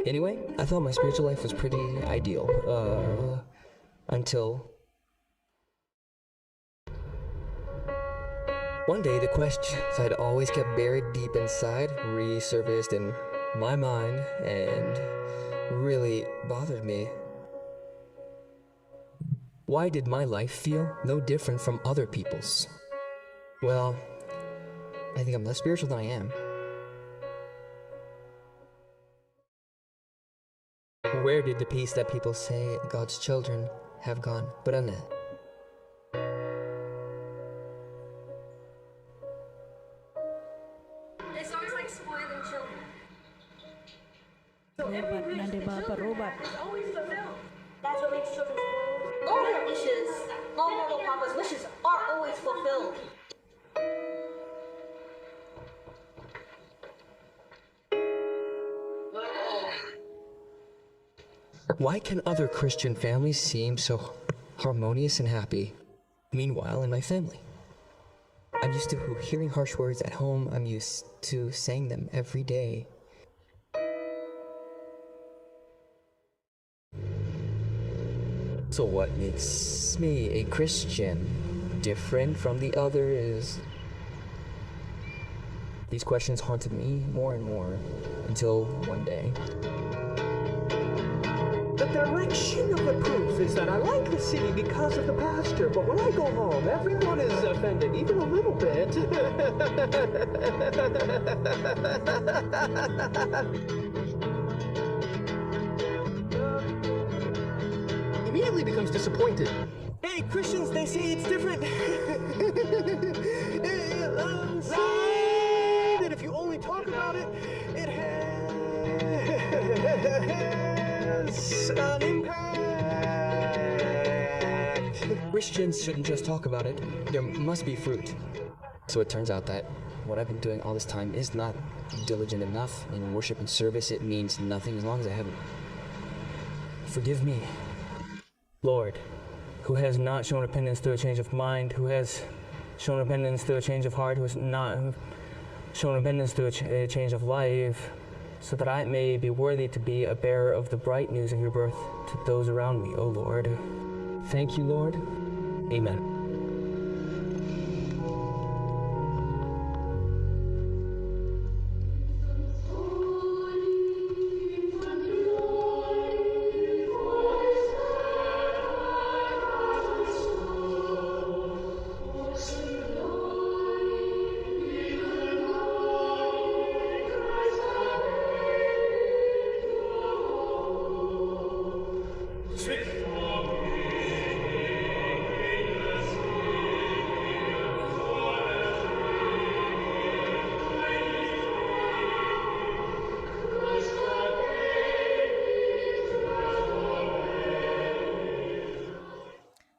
Anyway, I thought my spiritual life was pretty ideal, uh, until one day the questions I'd always kept buried deep inside resurfaced in my mind and really bothered me. Why did my life feel no different from other people's? Well, I think I'm less spiritual than I am. Where did the peace that people say God's children have gone? But I'm not. It's always like spoiling children. So every wish that children have is always fulfilled. That's what makes children spoiled. All their wishes, all Mama Papa's wishes are always fulfilled. Why can other Christian families seem so harmonious and happy? Meanwhile, in my family, I'm used to hearing harsh words at home. I'm used to saying them every day. So what makes me a Christian different from the others? These questions haunted me more and more until one day. The Direction of the proof is that I like the city because of the pastor, but when I go home, everyone is offended, even a little bit. Immediately becomes disappointed. Hey, Christians, they say it's different. Say that if you only talk about it, it has an impact. Christians shouldn't just talk about it. There must be fruit. So it turns out that what I've been doing all this time is not diligent enough in worship and service. It means nothing as long as I haven't. Forgive me, Lord, who has not shown repentance through a change of mind, who has shown repentance through a change of heart, who has not shown repentance through a ch-, a change of life, so that I may be worthy to be a bearer of the bright news of your birth to those around me, O Lord. Thank you, Lord. Amen.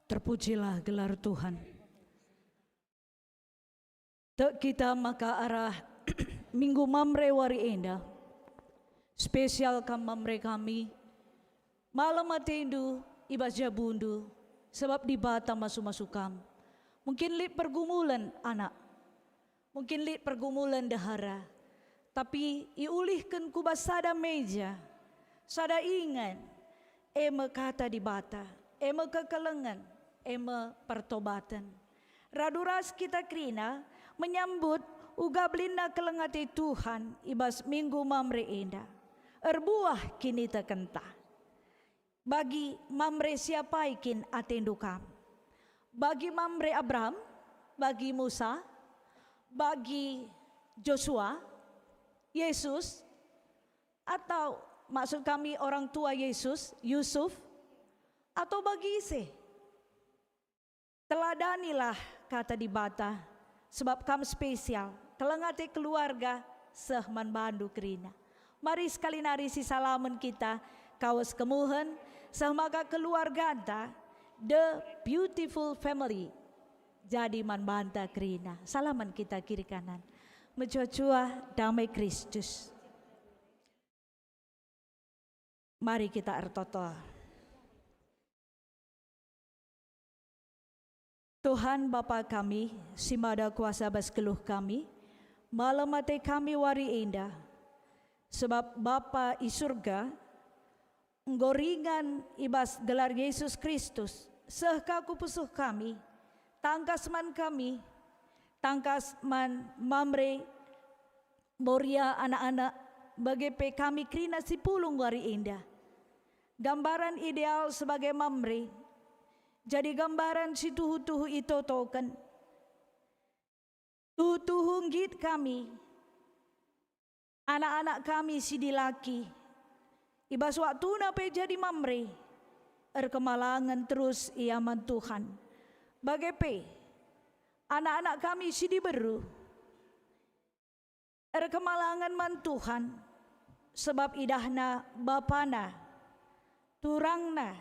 Terpujilah gelar Tuhan. Tek kita maka arah Minggu Mamre wari enda, spesial kam Mamre kami, malem atendu i bas jabundu, sebab Dibata masu-masu kam. Mungkin lit pergumulen, anak. Mungkin lit pergumulen, ndehara. Tapi iulihken ku bas sada meja, sada ingan, e me Kata Dibata, e me kekelengen, e me pertobaten. Radu ras kita kerina menyambut uga belinna keleng ate Tuhan i bas Minggu Mamre enda. Erbuah kinitekenta. Bagi Mamre si apai kin atendu kam? Bagi Mamre Abraham? Bagi Musa? Bagi Josua? Yesus? Atau maksud kami orang tua Yesus, Yusuf? Atau bagi ise? Teladanilah Kata Dibata, sebab kam spesial, keleng ate keluarga seh man bandu kerina. Mari sekali nari sisalamen kita, kawes kemuhen, seh maka keluarganta, the beautiful family, jadi man banta kerina. Salamen kita kiri kanan. Mejuah-juah damai Kristus. Mari kita ertoto. Tuhan Bapa kami, si mada kuasa bas geluh kami, malem ate kami wari enda, sebab Bapa i Surga enggo ringan i bas gelar Yesus Kristus, seh ka ku pusuh kami, tangkas man kami, tangkas man Mamre, Moria anak-anak, bage pe kami kerina si pulung wari enda. Gambaran ideal sebagai Mamre, jadi gambaran si tuhu-tuhu itotoken. Tuhu-tuhu nggit kami, anak-anak kami si dilaki, i bas waktuna pe jadi Mamre, erkemalangen terus ia man Tuhan. Bage pe, anak-anak kami si diberu, erkemalangen man Tuhan, sebab idahna bapana, turangna,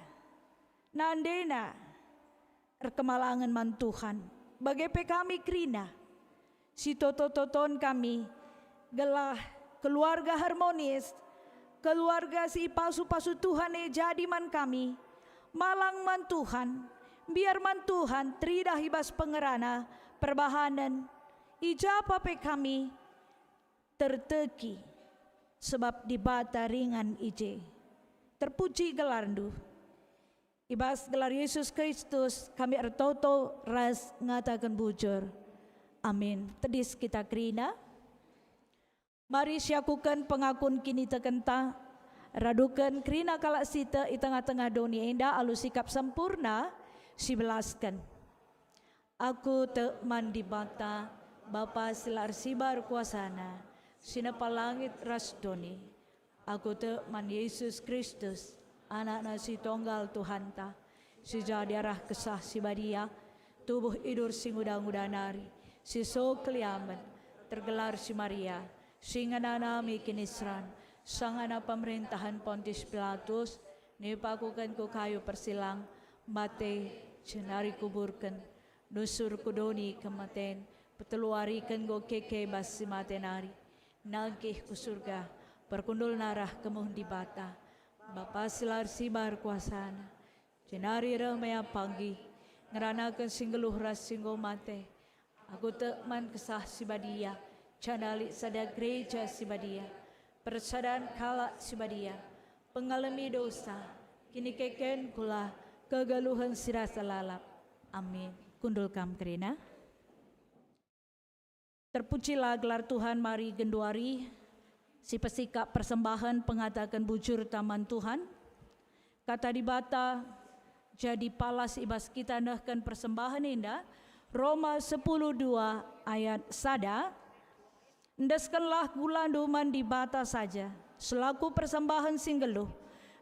nandena, erkemalangen man Tuhan. Bage pe kami kerina, sitoto-toton kami, gelah keluarga harmonis, keluarga si ipasu-pasu Tuhan e jadi man kami, malang man Tuhan, mbiar man Tuhan, teridah i bas pengerana, perbahanen, i ja pe kami terteki, sebab Dibata ringan i je. Terpuji gelarNdu. I bas gelar Yesus Kristus kami ertoto ras ngataken bujur. Amin. Tedis kita kerina. Mari siakuken pengakun kinitekenta, Raduken kerina kalak si tek i tengah-tengah doni enda alu sikap sempurna, sibelasken. Aku tek man Dibata, Bapa si la ersibar kuasana, si nepa langit ras doni. Aku tek man Jesus Kristus, Anakna si tonggal Tuhanta, si jadi arah Kesah Si Badia, tubuh idur si nguda-nguda nari, si so keliamen, tergelar si Maria, si ngenanami kiniseran, sangana pemerentahen Pontius Pilatus, nipakuken ku kayu persilang, mate, jenari kuburken, nusur ku doni kematen, petelu wari enggo keke bas si mate nari, nangkih ku Surga, perkundulna arah kemuhen Dibata, Bapa si la ersibar kuasana, jenari reh me panggi, ngeranaken si nggeluh ras si enggo mate. Aku tek man Kesah Si Badia, janah lit sada gereja si badia, persadan kalak si badia, pengalemi dosa, kinikeken kula, kegeluhen si rasa lalap. Amin. Kundul kam kerina. Terpujilah gelar Tuhan mari genduari, si pesikap persembahen pengataken bujurta man Tuhan. Kata Dibata jadi palas i bas kita nehken persembahen enda, Roma sepuluh dua ayat sada, "Endeskenlah gulandu man Dibata saja, selaku persembahen si nggeluh,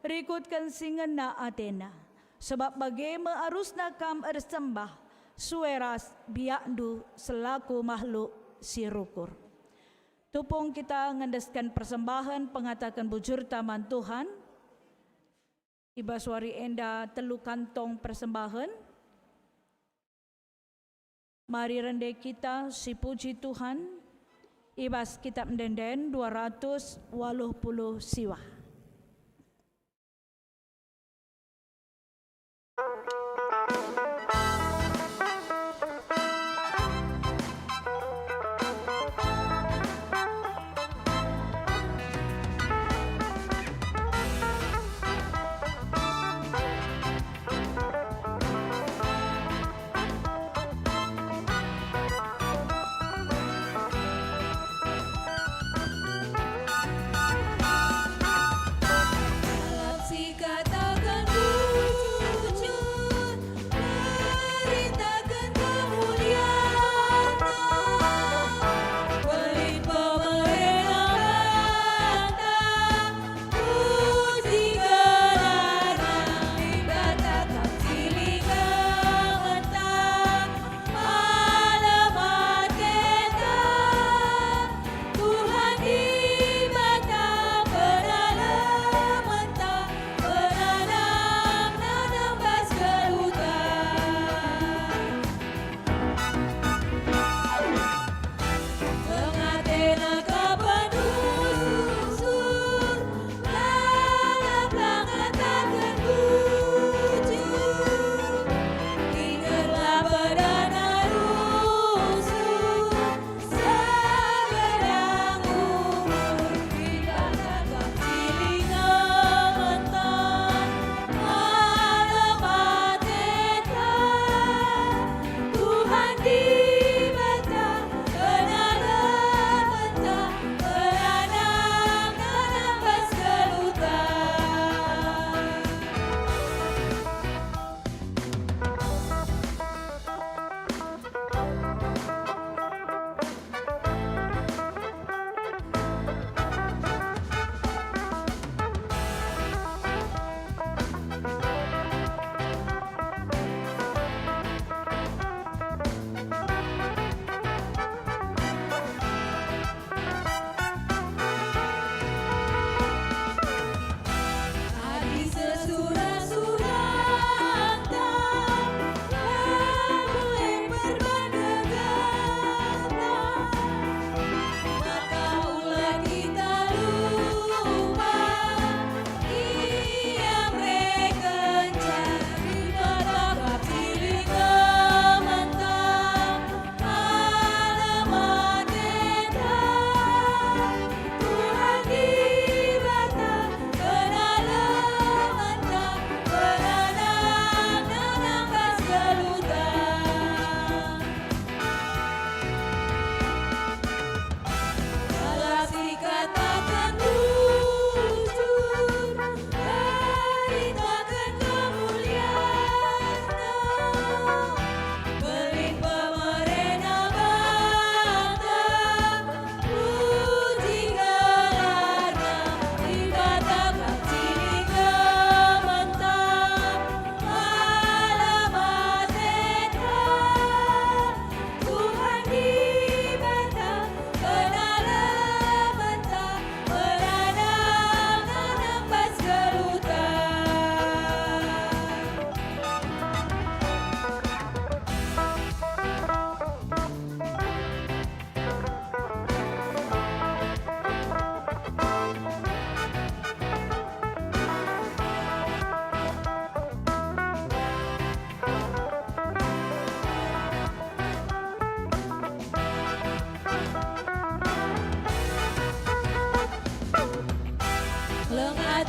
rikutken si ngena ateNa. Sebab bage me arusna kam ersembah, sue ras biakndu selaku mahluk si rukur." Tupung kita ngendesken persembahen pengataken bujurta man Tuhan, i bas wari enda telu kantong persembahen. Mari rende kita sipuji Tuhan i bas Kitab Ende-enden dua ratus waluh puluh siwah.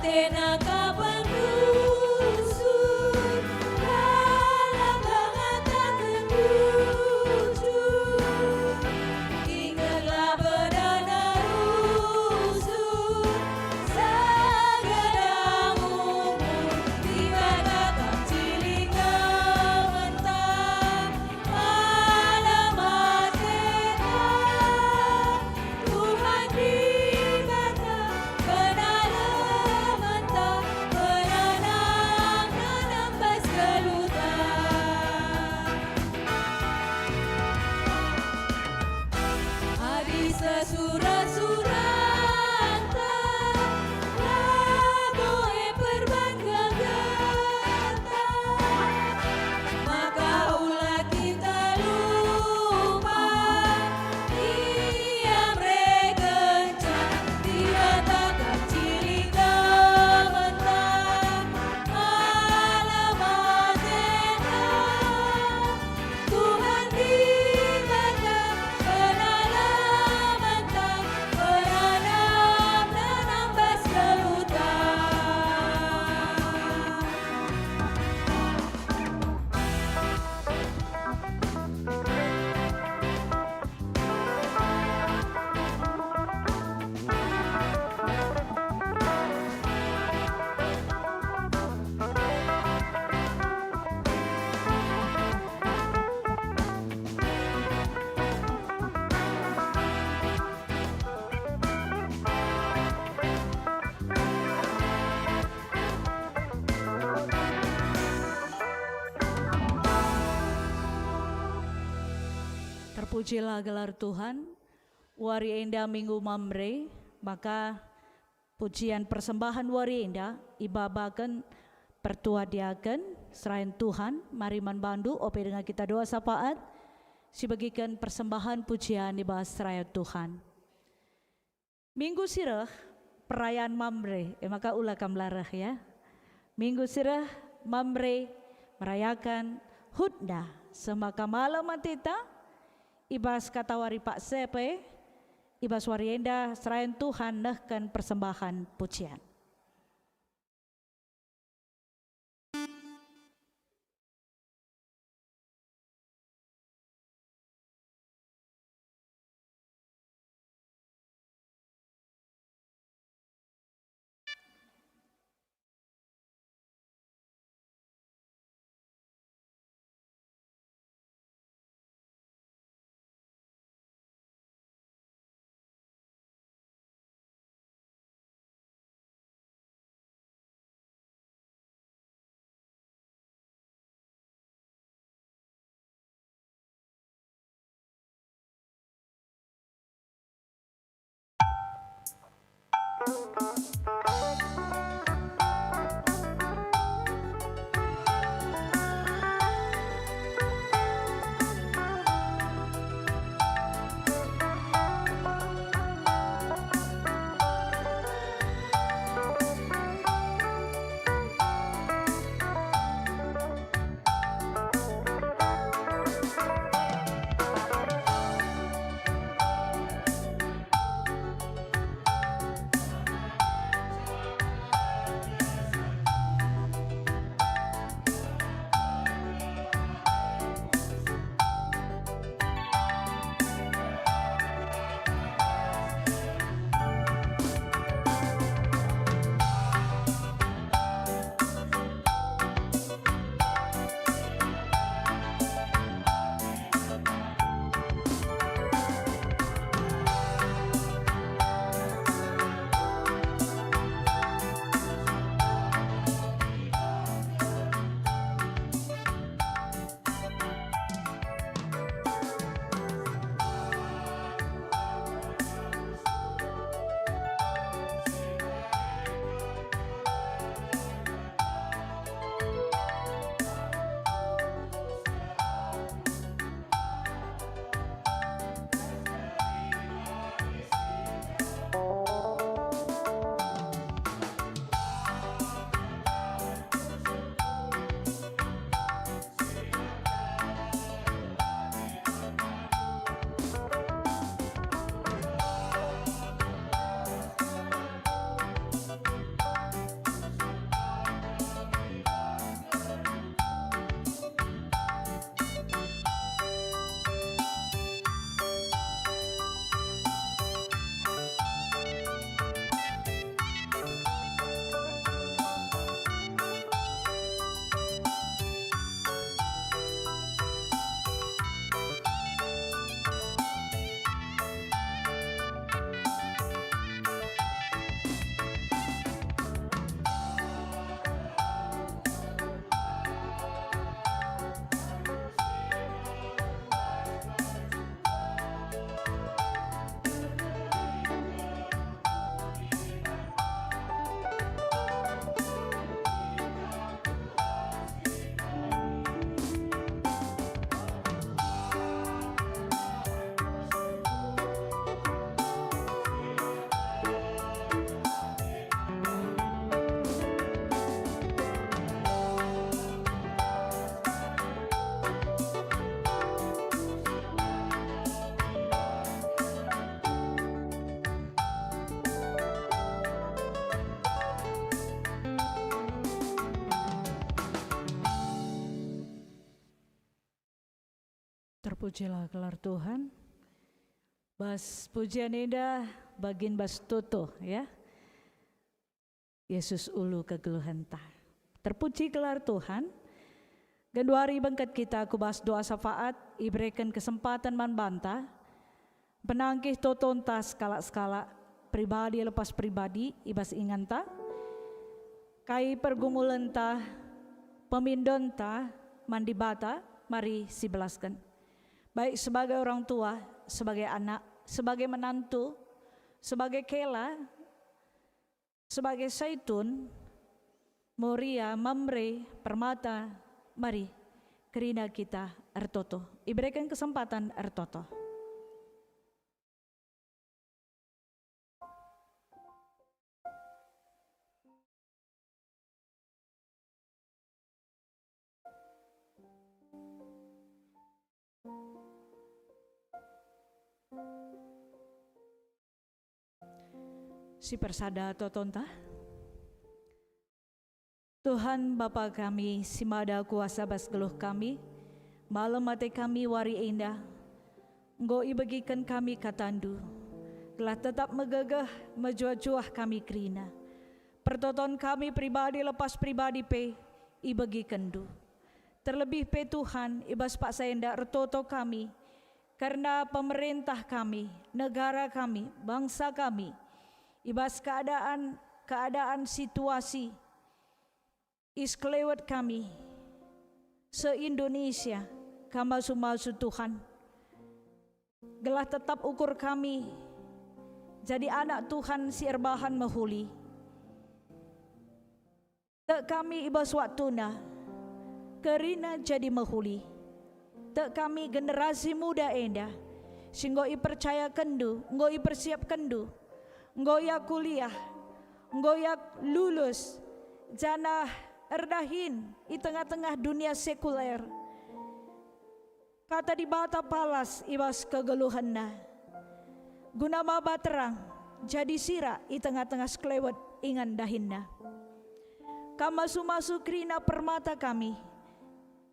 Tena ka pendusun, lalap ngataken bujur. Ingetlah bedana rusun, segedang umur Dibata tacili kementa. Alam atena, Tuhan Dibata, penalementa, penanam-nanam bas geluhta. Adi sesura-suranta, labo e perban gegeta, maka ula kita lupa, Ia merekenca Dibata kacili kementa. Alam atena, Tuhan Dibata, penalementa, penanam-nanam bas geluhta. Terpujilah gelar Tuhan. Wari enda Minggu Mamre, maka pujian persembahan wari enda ibabaken pertua diaken, serayan Tuhan, mari man bandu, ope denga kita doa sapaat, sibegiken persembahan pujian i bas serayan Tuhan. Minggu si reh, perayaan Mamre, e maka ula kam la reh, ya. Minggu si reh, Mamre merayaken hutna, seh maka malem ateta, i bas kata wari paksa pe, i bas wari enda serayan Tuhan nehken persembahan pujian. Terpujilah gelar Tuhan. Bas pujian enda bagin bas toto, ya. Yesus ulu kegeluhenta. Terpuji gelar Tuhan. Genduari bengket kita ku bas doa syafaat, ibereken kesempaten man banta, penangkih totonta sekalak-sekalak, pribadi lepas pribadi, i bas inganta, kai pergumulenta, pemindonta man Dibata, mari sibelasken. Baik sebagai orang tua, sebagai anak, sebagai menantu, sebagai kela, sebagai Saitun, Moria, Mamre, Permata, mari kerina kita ertoto. Ibereken kesempatan ertoto. Sipersada totonta. Tuhan, Bapa kami si mada kuasa bas geluh kami, malem ate kami wari enda, enggo ibegiken kami katandu, gelah tetap megegeh mejuah-juah kami kerina. Pertoton kami pribadi lepas pribadi pe ibegikenndu. Terlebih pe Tuhan, i bas paksa enda ertoto kami, kerna pemerintah kami, negara kami, bangsa kami, i bas keadaan, keadaan situasi, i sekelewet kami, se-Indonesia, Kam masu-masu Tuhan, gelah tetap ukur kami jadi anak Tuhan si erbahan mehuli. Tek kami i bas waktuna, kerina jadi mehuli. Tek kami generasi muda enda, si enggo ipercayakenndu, enggo ipersiapkenndu, enggo ia kuliah, enggo ia lulus, janah erdahin i tengah-tengah dunia sekuler. Kata Dibata palas i bas kegeluhenna, guna maba terang, jadi sira i tengah-tengah sekelewet ingan dahinna. Kam masu-masu kerina permata kami,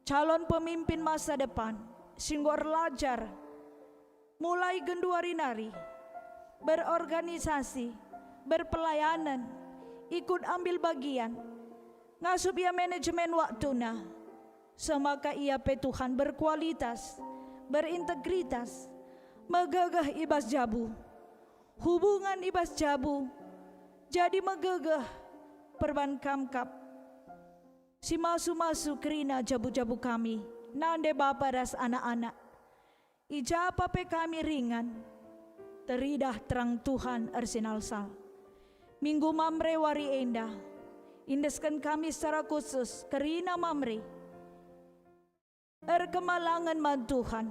calon pemimpin masa depan, si enggo erlajar, mulai genduari nari, berorganisasi, berpelayanan, ikut ambil bagian, ngasup ia manajemen waktuna, semaka ia pe Tuhan berkualitas, berintegritas, megegeh i bas jabu. Hubungan i bas jabu jadi megegeh perban Kam kap si masu-masu kerina jabu-jabu kami, nande bapa ras anak-anak. I ja pe kami ringan, teridah terang Tuhan ersinalsal. Minggu Mamre wari enda, iendesken kami secara khusus kerina Mamre erkemalangen man Tuhan.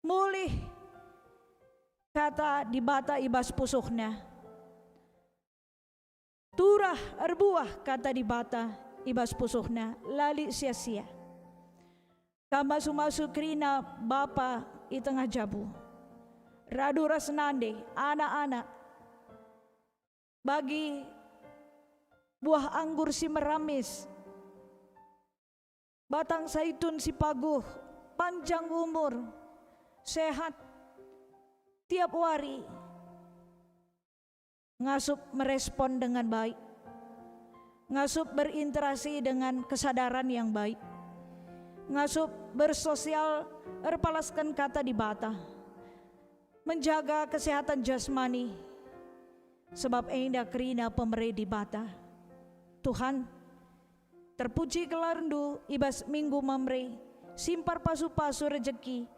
Mulih kata Dibata i bas pusuhna. Turah erbuah kata Dibata i bas pusuhna, la lit sia-sia. Kam masu-masu kerina bapa i tengah jabu, radu ras nande, anak-anak, bagi buah anggur si meramis, batang saitun si paguh, panjang umur, sehat, tiap wari ngasup merespon dengan baik, ngasup berinteraksi dengan kesadaran yang baik, ngasup bersosial erpalasken kata Dibata, menjaga kesehatan jasmani, sebab enda kerina pemere Dibata. Tuhan, terpuji gelarNdu i bas Minggu Mamre, simpar pasu-pasu rejeki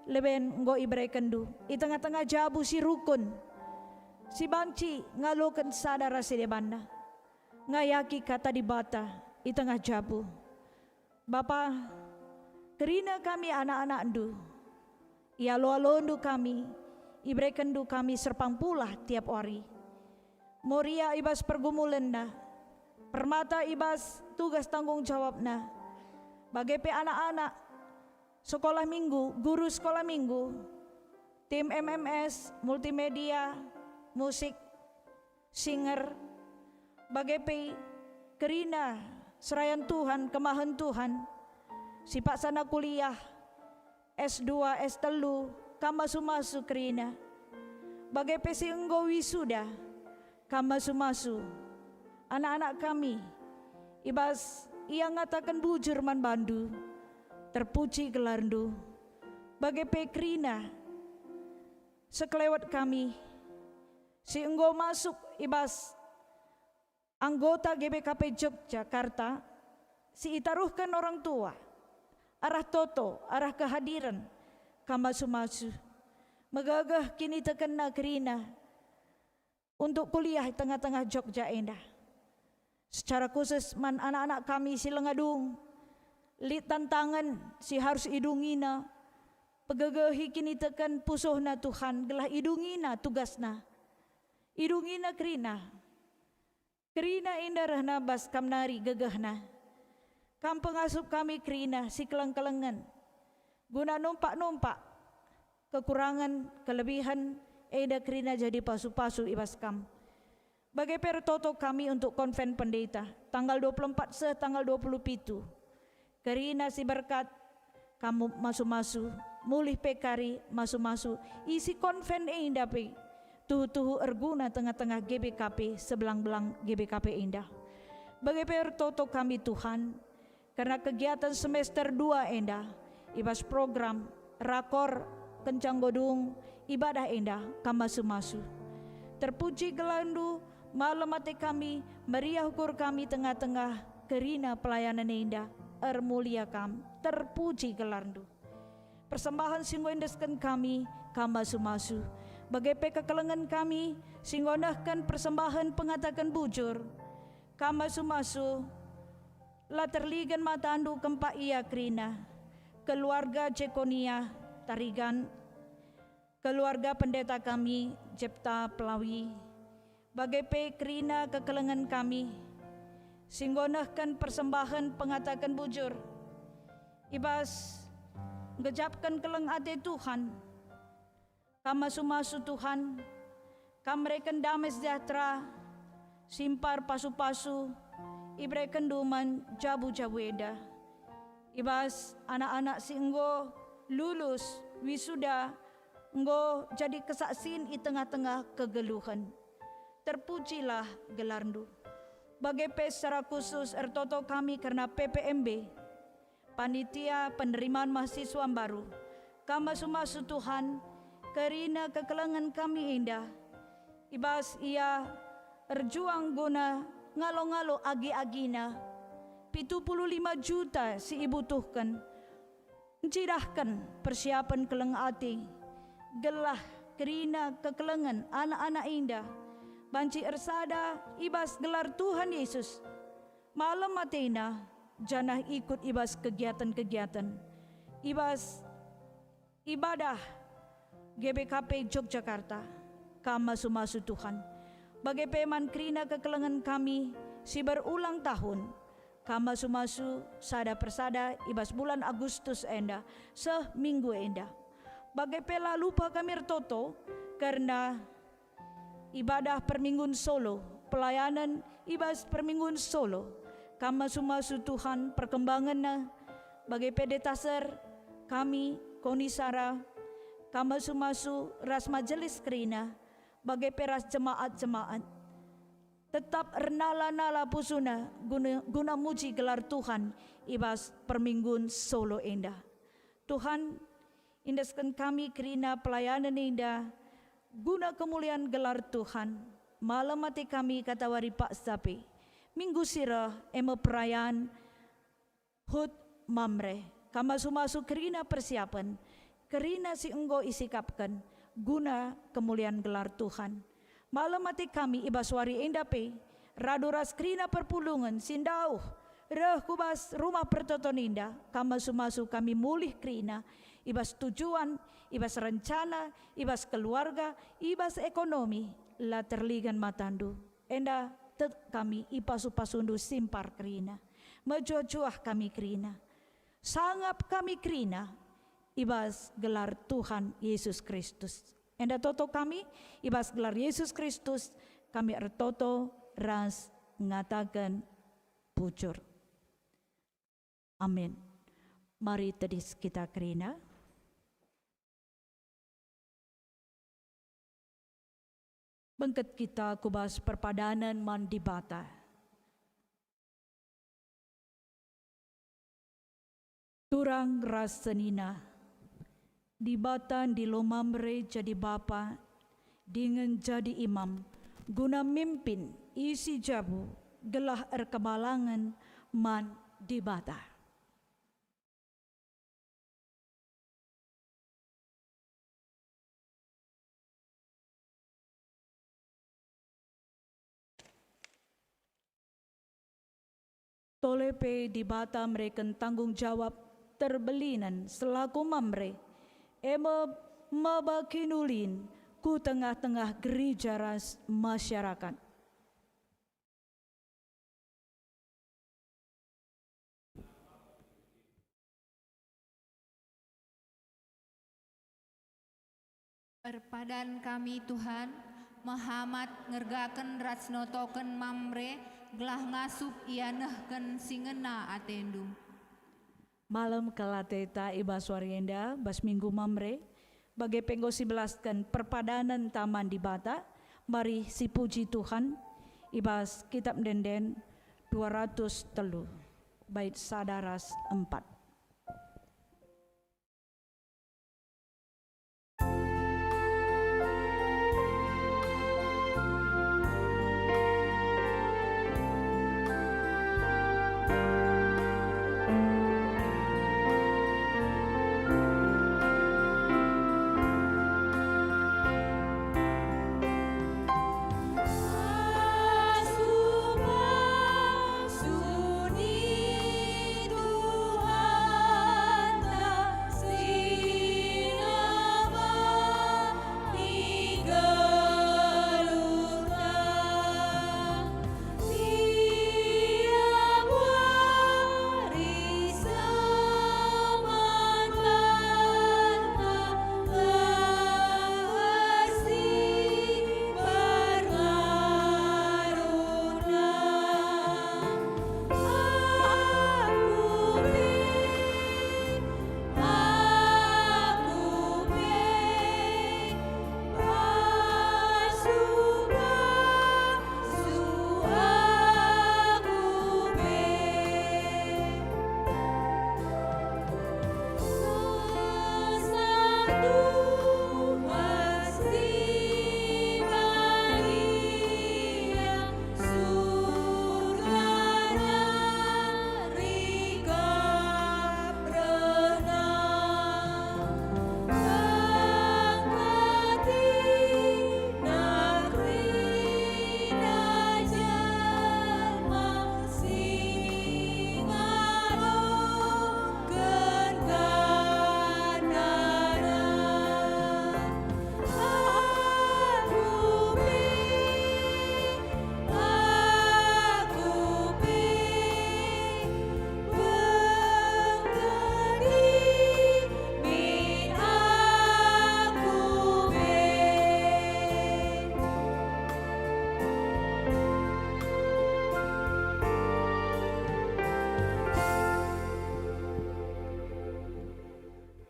leben enggo iberekenndu i tengah-tengah jabu si rukun, si banci ngaloken sada ras si debanna, ngayaki kata Dibata i tengah jabu. Bapa, kerina kami anak-anakNdu, ialo-alondu kami, iberekenndu kami serpang pulah tiap wari. Moria i bas pergumulenna, permata i bas tugas tanggung jawabna, bage pe anak-anak, sekolah minggu, guru sekolah minggu, tim M M S, multimedia, musik, singer, bage pe kerina serayan Tuhan, kemahen Tuhan, si paksana kuliah S dua, S telu, kam masu-masu kerina. Bage pe si enggo wisuda, kam masu-masu anak-anak kami, i bas ia ngataken bujur man bandu, terpuji gelarndu. Bage pe kerina sekelewet kami si enggo masuk i bas anggota G B K P Yogyakarta si itaruhken orang tua, arah toto, arah kehadiren, kam masu-masu. Megegeh kinitekenna kerina untuk kuliah i tengah-tengah Jogja enda. Secara khusus man anak-anak kami si langa dung, lit tantangen si harus idungina, pegegehi kiniteken pusuhna Tuhan gelah idungina tugasna. Idungina kerina. Kerina enda rehna bas kam nari gegehna. Kam pengasup kami kerina si keleng-kelengen, guna numpak-numpak kekurangen, kelebihen enda kerina jadi pasu-pasu i bas kam. Bage pe ertoto kami untuk konven pendeta, tanggal dua puluh empat seh tanggal dua puluh pitu. Kerina si berkat, kam masu-masu, mulih pe kari masu-masu, isi konven enda pe tuhu-tuhu erguna tengah-tengah G B K P, sebelang-belang G B K P enda. Bage pe ertoto kami Tuhan, kerna kegiatan semester dua enda, i bas program rakor kenca enggo dung ibadah enda kam masu-masu. Terpuji gelarndu, malem ate kami, meriah ukur kami tengah-tengah kerina pelayanan enda, ermulia kam, terpuji gelarndu. Persembahen si enggo iendesken kami, kam masu-masu. Bage pe kekelengen kami, si enggo nehken persembahen pengataken bujur, kam masu-masu. La terligen matandu kempak ia kerina, keluarga Jekonia Tarigan, keluarga pendeta kami Jepta Pelawi, bage pe kerina kekelengen kami, si enggo nehken persembahen pengataken bujur, i bas ngejapken keleng ate Tuhan. Kam masu-masu Tuhan, kam mereken damai sejahtera, simpar pasu-pasu iberekenndu man jabu-jabu enda. I bas anak-anak si enggo lulus, wisuda, enggo jadi kesaksin i tengah-tengah kegeluhen. Terpujilah gelarndu. Bage pe secara khusus ertoto kami kerna P P M B, Panitia Penerimaan Mahasiswa Mbaru. Kam masu-masu Tuhan, kerina kekelengen kami enda. I bas ia erjuang guna ngalo-ngalo agi-agina, pitu puluh lima juta si ibutuhken. Ncidahken persiapen keleng ate, gelah kerina kekelengen anak-anak enda banci ersada i bas gelar Tuhan Yesus. Malem atena, janah ikut i bas kegiaten-kegiaten, i bas ibadah G B K P Yogyakarta. Kam masu-masu Tuhan, bage pe man kerina kekelengen kami si berulang tahun. Kam masu-masu sada persada i bas bulan Agustus enda seh minggu enda. Bage pe la lupa kami ertoto kerna ibadah perminggun Solo, pelayanan i bas perminggun Solo. Kam masu-masu Tuhan perkembangenna, bage pe detaser kami, Konisara, kam masu-masu ras majelis kerina, bage pe ras jemaat-jemaat. Tetap ernala-nala pusuna guna, guna muji gelar Tuhan i bas perminggun Solo enda. Tuhan, iendesken kami kerina pelayanen enda guna kemulian gelar Tuhan. Malem ate kami katawari paksa pe. Minggu si reh e me perayaan Hut Mamre. Kam masu-masu kerina persiapen, kerina si enggo isikapken guna kemulian gelar Tuhan. Malem ate kami i bas wari enda pe, radu ras kerina perpulungen si ndauh reh ku bas rumah pertoton enda, kam masu-masu kami mulih kerina i bas tujuan, i bas rencana, i bas keluarga, i bas ekonomi, la terligan matandu. Enda tek kami ipasu-pasundu simpar kerina. Mejuah-juah kami kerina. Sangap kami kerina i bas gelar Tuhan Yesus Kristus. Enda toto kami, i bas gelar Yesus Kristus kami ertoto ras ngataken bujur. Amin. Mari tedis kita kerina. Bengket kita ku bas perpadanen man Dibata. Turang ras senina, Dibata ndilo Mamre jadi bapa dingen jadi imam, guna mimpin isi jabu gelah erkemalangen man Dibata. Tole pe Dibata mereken tanggung jawab terbelinen selaku Mamre, e me maba kinulin ku tengah-tengah gereja ras masyarakat. Erpadan kami, Tuhan, mehamat ngergaken ras notoken Mamre gelah ngasup ia nehken si ngena ateNdu. Malem kal ateta i bas wari enda, bas Minggu Mamre, bage pe enggo sibelasken perpadanenta man Dibata, mari sipuji Tuhan i bas Kitab Ende-enden dua ratus telu, bait sada ras empat.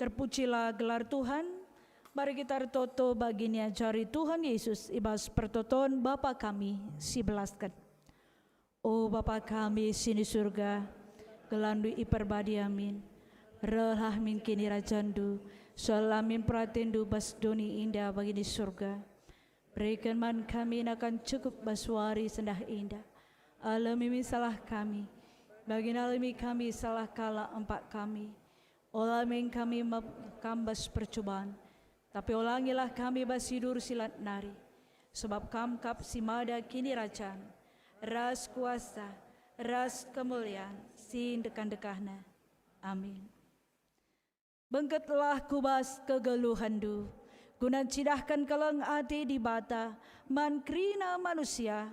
Terpujilah gelar Tuhan. Mari kita ertoto bagi niajari Tuhan Yesus i bas pertoton Bapa kami si belasken. O Bapa kami si ni Surga, gelarNdu iperbadi amin. Rehlah min kinirajanNdu, seh amin peratenNdu bas doni enda bagi ni Surga. Bereken man kami nakan cukup bas wari sendah enda. Alemi min salah kami, bagi nalemi kami salah kalak empak kami. Ola min kami mab-, kam bas percuban, tapi olangilah kami bas si dur si lat nari, sebab Kam kap si mada kinirajan, ras kuasa, ras kemulian si ndekah-ndekahna. Amin. Bengketlah ku bas kegeluhenndu, guna ncidahken keleng ate Dibata man kerina manusia,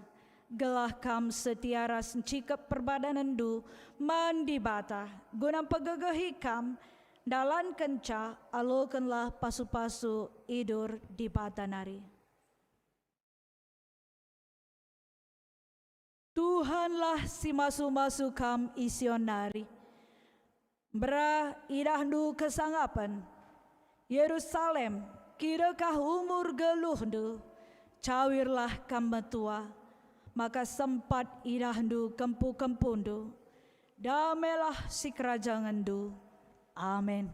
gelah kam setia ras ncikep perbadanenndu man Dibata, guna mpegegehi kam ndalankenca, alokenlah pasu-pasu idur Dibata nari. Tuhanlah si masu-masu kam i Sion nari. Mberah idahndu kesangapen, Yerusalem, kidekah umur geluhndu, cawirlah kam metua, maka sempat idahndu kempu-kempundu. Damelah sikerajangenndu. Amin.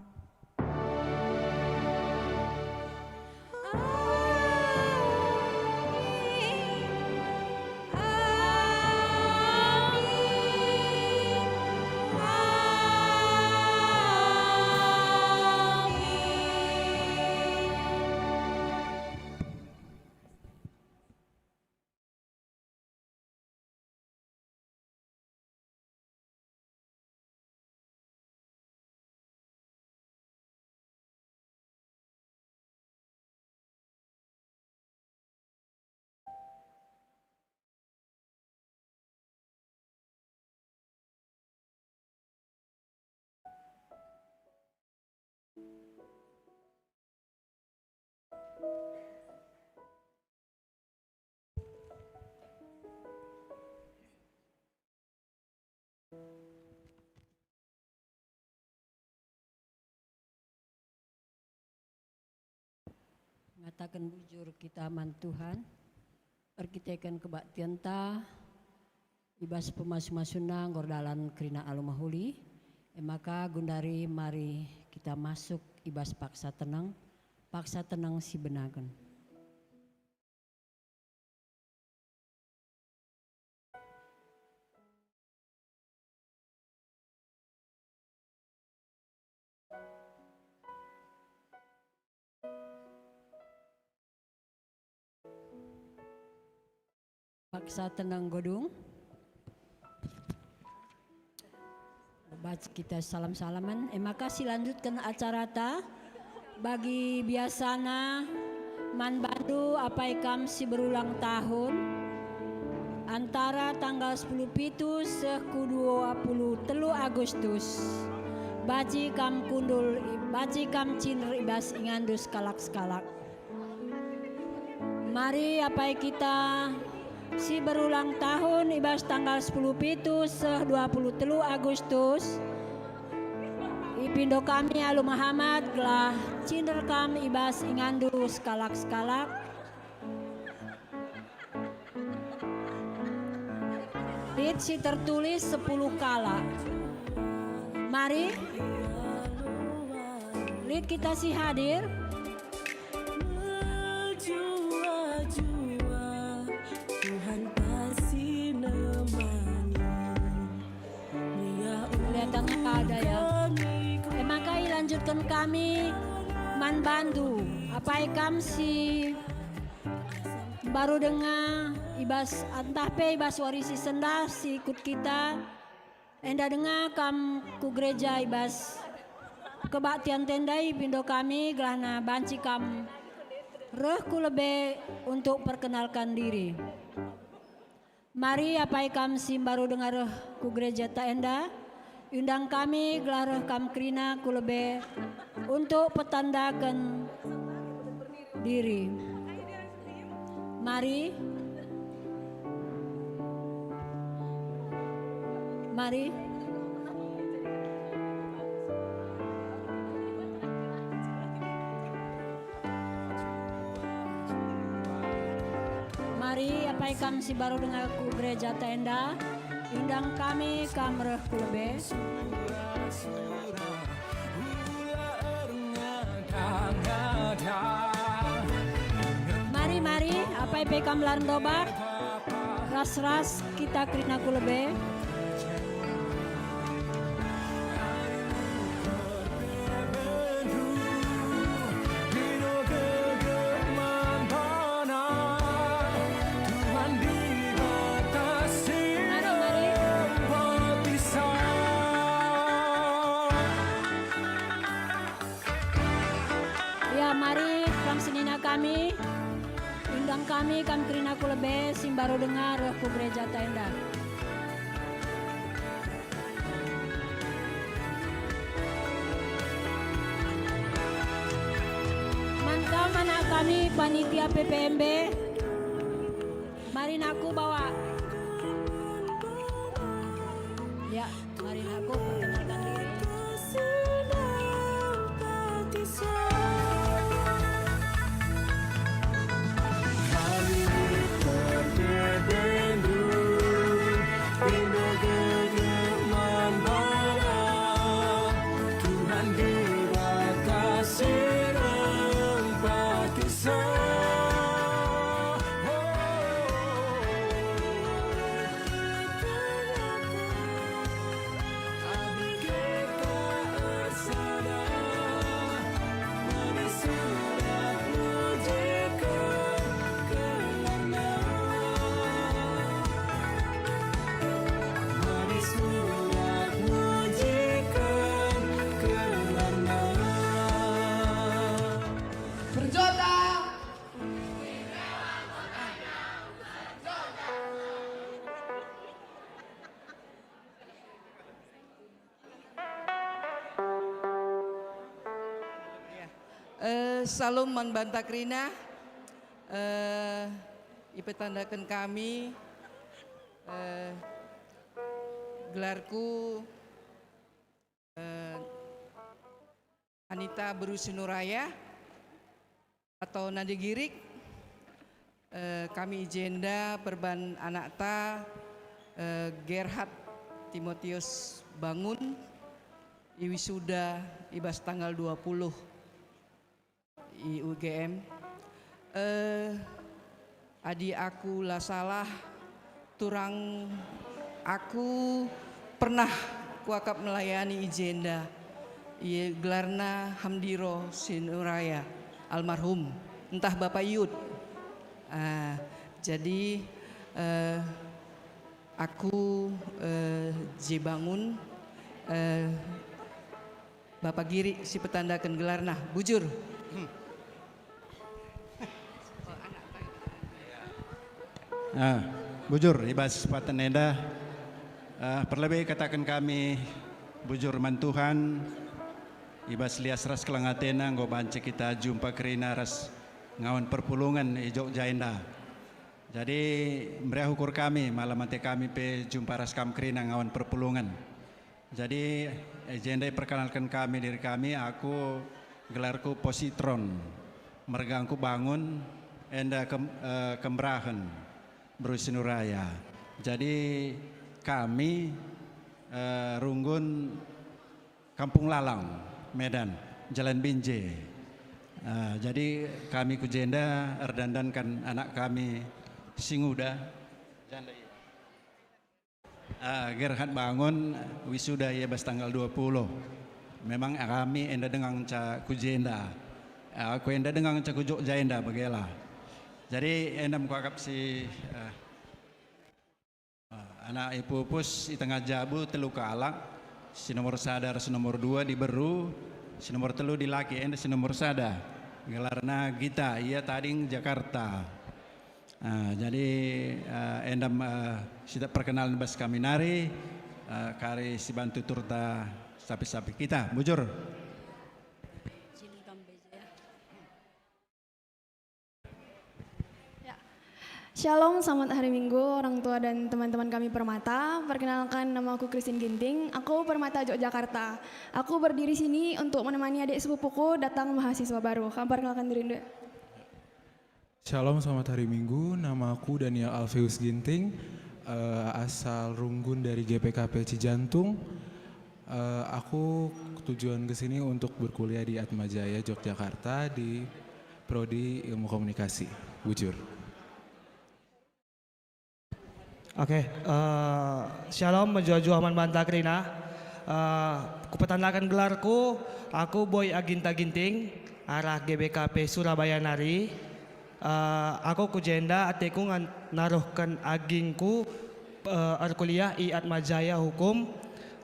Ngataken bujur kita man Tuhan, erkiteken kebaktienta, i bas pemasu-masunna enggo erdalan kerina alu mehuli, e maka gundari mari kita masuk i bas paksa teneng, paksa teneng si benaken. Paksa teneng godung. Baca kita salam-salaman. E maka silanjutken acarata. Bagi biasana, man bandu apai kam si berulang tahun, antara tanggal sepuluh pitu seh ku dua puluh telu Agustus, banci kam kundul, banci kam cinder i bas inganndu sekalak-sekalak. Mari apai kita si berulang tahun i bas tanggal sepuluh pitu seh dua puluh telu Agustus, ipindo kami alu mehamat gelah cinder kam i bas inganndu sekalak-sekalak. Lit si tertulis sepuluh kalak. Mari, lit kita si hadir. Mejuah-juah Tuhan pasti nemani. Kelihatannya kada ya. E maka ilanjutken kami man bandu. Apai kam si mbaru denga i bas, ntah pe i bas wari si sendah si ikut kita. Enda denga kam ku gereja i bas kebaktianta enda, ipindo kami gelahna banci kam reh ku lebe untuk perkenalkan diri. Mari apai kam si mbaru denga reh ku gerejata enda, iundang kami gelah reh kam kerina ku lebe untuk petandaken diri. Mari. Mari. Mari, apai kam si baru denga ku gerejata enda, iundang kami kam reh ku lebe. Mari, mari, apai pe kam la erndobak, ras-ras kita kerina ku lebe. Mari, mari. Ya, mari, kam senina kami. Iundang kami kam kerina ku lebe si mbaru denga reh ku gerejata enda. Man kam anak kami panitia P P M B, mari nakku bawa. Ya, mari nakku perkenalkan diri. Shalom man banta kerina, eh, ipetandaken kami, eh, gelarku, eh, Anita Beru Sinuraya atau Nande Girik. Eh, kami i jenda perban anakta, eh, Gerhard Timotius Bangun, iwisuda i bas tanggal dua puluh i U G M. Eh, adi aku la salah, turang aku pernah kuakap melayani i jenda. Ia gelarna Hamdiro Sinuraya, almarhum, ntah Bapak Yud. Ah, jadi, eh, aku, eh, J Bangun, eh, Bapak Giri si petandaken gelarna, bujur. Ah, bujur, i bas sepaten enda, ah, perlebe kataken kami bujur man Tuhan, i bas lias ras keleng atena enggo banci kita jumpa kerina ras ngawan perpulungen i Jogja enda. Jadi, meriah ukur kami, malam ate kami pe jumpa ras kam kerina ngawan perpulungen. Jadi, eh, jenda iperkenalken kami diri kami, aku gelarku Positron, mergangku Bangun, enda Kem-, eh, Kemberahen, Beru Sinuraya. Jadi, kami, eh, runggun Kampung Lalang, Medan, Jalan Binjai. Eh, jadi, kami ku jenda erdandanken anak kami si nguda, janda ia. Ah, Gerhard Bangun, wisuda ia bas tanggal dua puluh. Memang kami enda denga ngenca ku jenda. Ah, aku enda denga ngenca ku Jogja enda, bagela. Jadi, enda me kuakap si, ah, ah, anak ipupus i tengah jabu telu kalak, si nomor sada ras si nomor dua diberu, si nomor telu dilaki, enda si nomor sada. Gelarna Gita, ia tading Jakarta. Ah, jadi, ah, enda me, ah, si perkenalken bas kami nari, ah, kari si bantu turta sapi-sapi kita, bujur. Ya. Shalom, selamat hari Minggu, orang tua dan teman-teman kami Permata. Perkenalkan, nama aku Christine Ginting. Aku Permata Jogjakarta. Aku berdiri sini untuk menemani adik sepupuku datang mahasiswa baru. Kami perkenalkan diri dulu. Shalom, selamat hari Minggu. Nama aku Daniel Alfeus Ginting, eh, asal Runggun dari G P K P Cijantung. Eh, aku tujuan ke sini untuk berkuliah di Atmajaya, Yogyakarta, di Prodi Ilmu Komunikasi. Bujur. Oke, eh, shalom, mejuah-juah man banta kerina. Eh, kupetandaken gelarku, aku Boy Aginta Ginting, arah G B K P Surabaya nari. Eh, aku ku jenda ateku ngan-, naruhken agingku, eh, erkuliah i Atmajaya Hukum,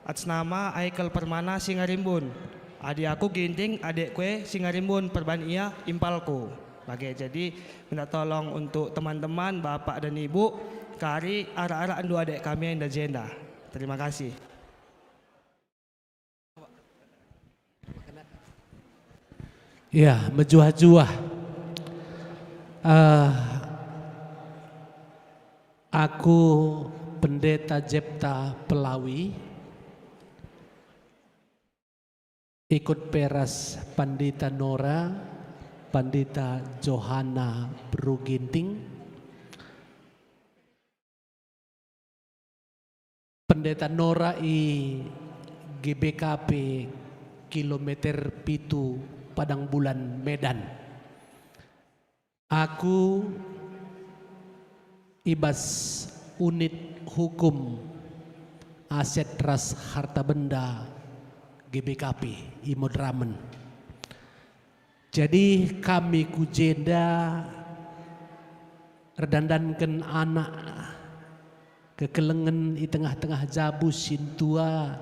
atas nama Aikel Permana Singarimbun. Adi aku Ginting, adekku e Singarimbun, perban ia impalku. Bage, jadi, minta tolong untuk teman-teman, bapak dan ibu, kari arak-arakndu adek kami enda jenda. Terima kasih. Ya, mejuah-juah. Eh, aku Pendeta Jepta Pelawi, ikut pe ras Pandita Nora, Pandita Johana Beru Ginting, Pendeta Nora i G B K P kilometer pitu Padang Bulan, Medan. Aku i bas unit hukum aset ras harta benda G B K P i Madramen. Jadi kami ku jenda erdandanken anak kekelengen i tengah-tengah jabu sintua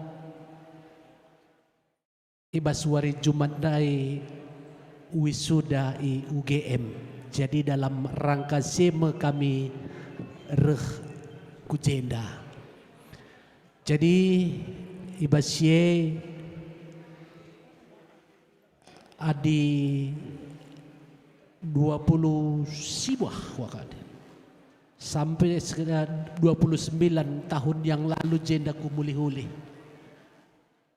i bas wari Jumat ndai wisuda i U G M. Jadi dalam rangka si e me kami reh ku jenda. Jadi i bas si e, adi dua puluh sibuah wakade. Sampai sekitar dua puluh sembilan tahun yang lalu jenda kumulih-ulih.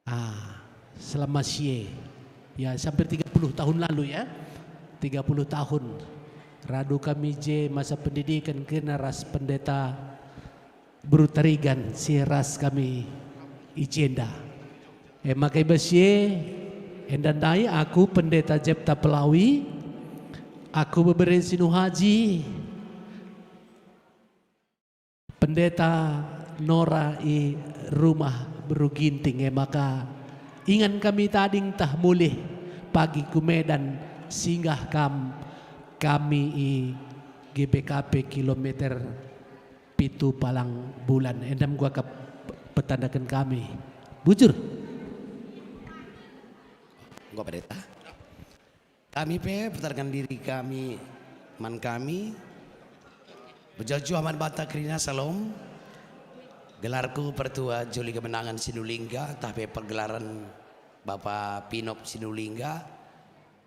Ah, selama sie. Ya, sampai tiga puluh tahun lalu ya. Tiga puluh tahun. Radu kami je masa pendidikan kena ras pendeta Beru Tarigan si ras kami i jenda. E maka i bas si e, enda ndai aku Pendeta Jepta Pelawi, aku bebere Sinuhaji, Pendeta Nora i rumah Beru Ginting, e maka ingan kami tading tah mulih pagi ku Medan, singgah kam kami i G B K P kilometer pitu Palang Bulan, enda me enggo akap petandaken kami. Bujur. Enggo, Pendeta. Kami pe petandaken diri kami man kami. Mejuah-juah man banta kerina, Salom. Gelarku Pertua Juli Kemenangan Sinulingga, tah pe pergelaren Bapa Pinop Sinulingga.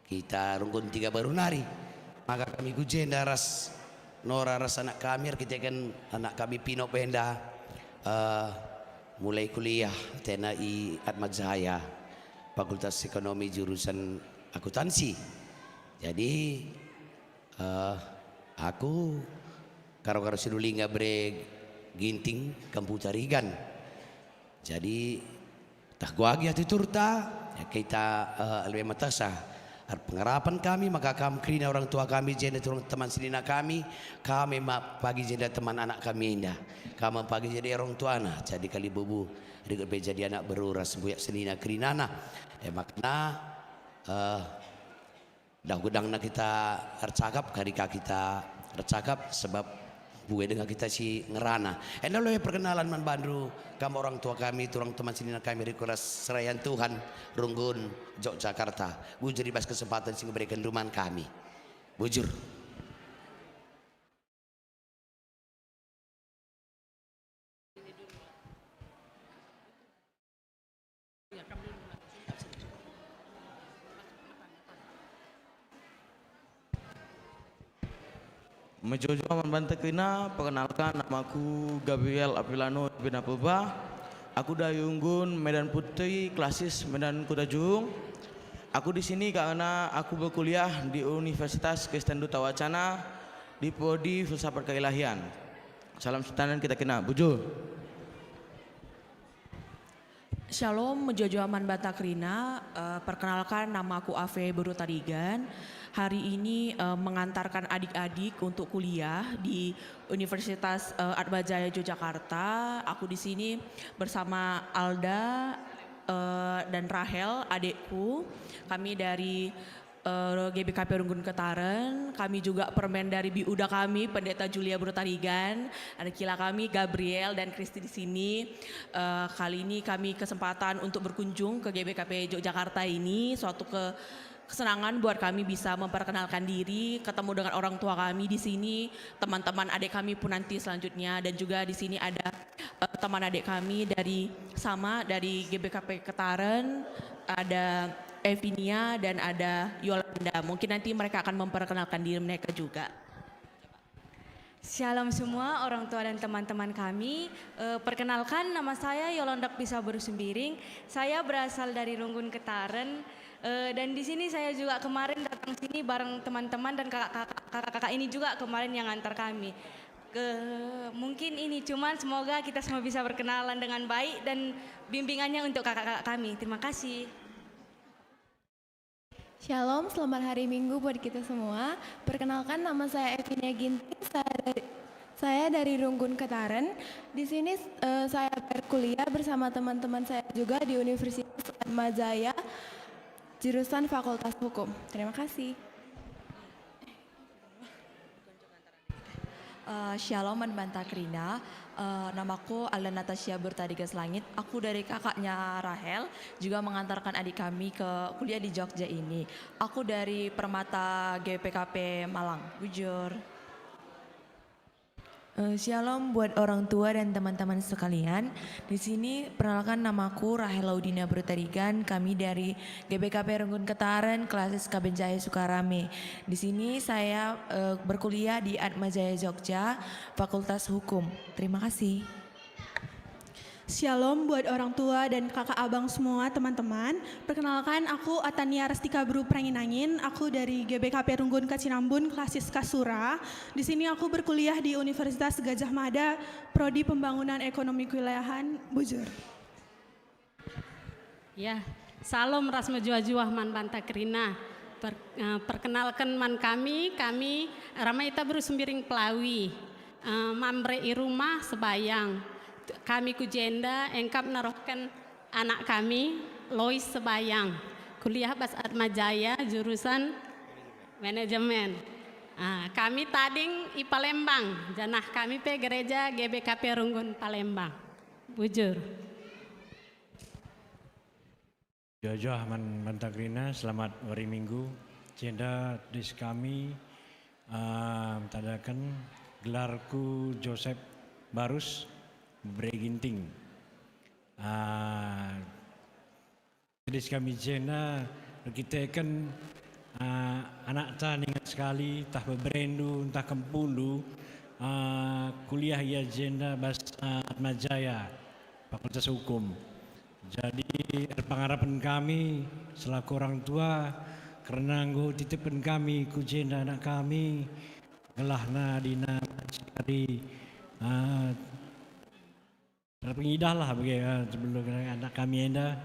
Kita runggun tiga baru nari. Maka kami ku jenda ras Nora ras anak kami, erkiteken anak kami Pinop enda, eh, mulai kuliah tena i Atmajaya, Fakultas Ekonomi, jurusan akuntansi. Jadi, eh, aku karo-karo Sinulingga bere Ginting, Kempu Tarigan. Jadi, tah guagi atuturta, ya, kita, eh, lebe matasa. Pengarapen kami maka kam kerina orang tua kami, jenda turang teman senina kami, kam me pagi jenda teman anak kami enda. Kam me pagi jadi orang tuana, jadi kalibubu, rikut pe jadi anak beru ras mbuyak senina kerinana. E makana, eh, Dah gedangna kita ercakap, kari ka kita ercakap, sebab bue denga kita si ngerana. Enda lo perkenalan man bandu, kam orang tua kami, turang teman senina kami, rikut ras serayan Tuhan, runggun Jogjakarta. Bujur i bas kesempatan si ngeberekenndu man kami. Bujur. Mejuah-juah man banta kerina, perkenalkan, namaku Gabriel Apilano bin Apurba. Aku dari Runggun, Medan Putri, klasis Medan Kuta Jurung. Aku di sini karena aku berkuliah di Universitas Kristen Duta Wacana di prodi Filsafat Keilahian. Salam setanan kita kena, bujur. Shalom, mejuah-juah man banta kerina. Eh, perkenalkan, nama aku Ave Beru Tarigan. Hari ini, eh, mengantarkan adik-adik untuk kuliah di Universitas, eh, Atmajaya Yogyakarta. Aku di sini bersama Alda, eh, dan Rahel, adikku. Kami dari, eh, G B K P Runggun Ketaren. Kami juga permen dari Biuda kami, Pendeta Julia Beru Tarigan. Ada kila kami, Gabriel dan Kristi di sini. Eh, kali ini kami kesempatan untuk berkunjung ke G B K P Yogyakarta ini, suatu ke-, kesenangan buat kami bisa memperkenalkan diri, ketemu dengan orang tua kami di sini, teman-teman adik kami pun nanti selanjutnya, dan juga di sini ada, eh, teman adik kami dari, sama dari G B K P Ketaren, ada Evinia dan ada Yolanda. Mungkin nanti mereka akan memperkenalkan diri mereka juga. Shalom semua orang tua dan teman-teman kami. Eh, perkenalkan, nama saya Yolanda Bisa Beru Sembiring. Saya berasal dari Runggun Ketaren. Eh, dan di sini saya juga kemarin datang sini bareng teman-teman dan kakak-kakak, kakak-kakak ini juga kemarin yang antar kami. Ke, mungkin ini cuman, semoga kita semua bisa berkenalan dengan baik dan bimbingannya untuk kakak-kakak kami. Terima kasih. Shalom, selamat hari Minggu buat kita semua. Perkenalkan, nama saya Evinia Ginting, saya dari, saya dari Runggun Ketaren. Di sini, eh, saya berkuliah bersama teman-teman saya juga di Universitas Atmajaya, jurusan Fakultas Hukum. Terima kasih. Eh, shalom man banta kerina. Eh, namaku Alda Natasha Bertarigas Langit. Aku dari kakaknya Rahel, juga mengantarkan adik kami ke kuliah di Jogja ini. Aku dari Permata G P K P Malang. Bujur. Eh, shalom buat orang tua dan teman-teman sekalian. Di sini, perkenalkan, namaku Rahel Laudina Brutarigan. Kami dari G B K P Runggun Ketaren, Klasis Kaben Jaya Sukarame. Di sini saya, eh, berkuliah di Atma Jaya Jogja, Fakultas Hukum. Terima kasih. Shalom buat orang tua dan kakak abang semua, teman-teman. Perkenalkan, aku Atania Restika Beru Perangin-angin. Aku dari G B K P Runggun Kacinambun, Klasis Kasura. Di sini aku berkuliah di Universitas Gajah Mada, Prodi Pembangunan Ekonomi Kewilayahan. Bujur. Ya, shalom ras mejuah-juah man banta kerina. Per-, eh, perkenalken man kami, kami Ramaita Beru Sembiring Pelawi. Eh, Mamre i rumah sebayang. Kami ku jenda engkap naruhken anak kami, Lois, sebayang. Kuliah bas Atma Jaya, jurusan manajemen. Ah, kami tading i Palembang, janah kami pe gereja G B K P Runggun Palembang. Bujur. Juah-juah man banta kerina, selamat wari Minggu. Jenda tedis kami, ah, tandaken gelarku Joseph Barus, Bebere Ginting. Ah, tedis kami jenda erkiteken, ah, anakta ninga sekali, ntah beberendu, ntah kempundu, ah, kuliah ia jenda bas, ah, Atma Jaya, Fakultas Hukum. Jadi, erpengarapen kami selaku orang tua, kerna enggo titipken kami ku jenda anak kami, gelahna dina cari, ah, terpengidahlah bage, ah, sebelum anak kami enda,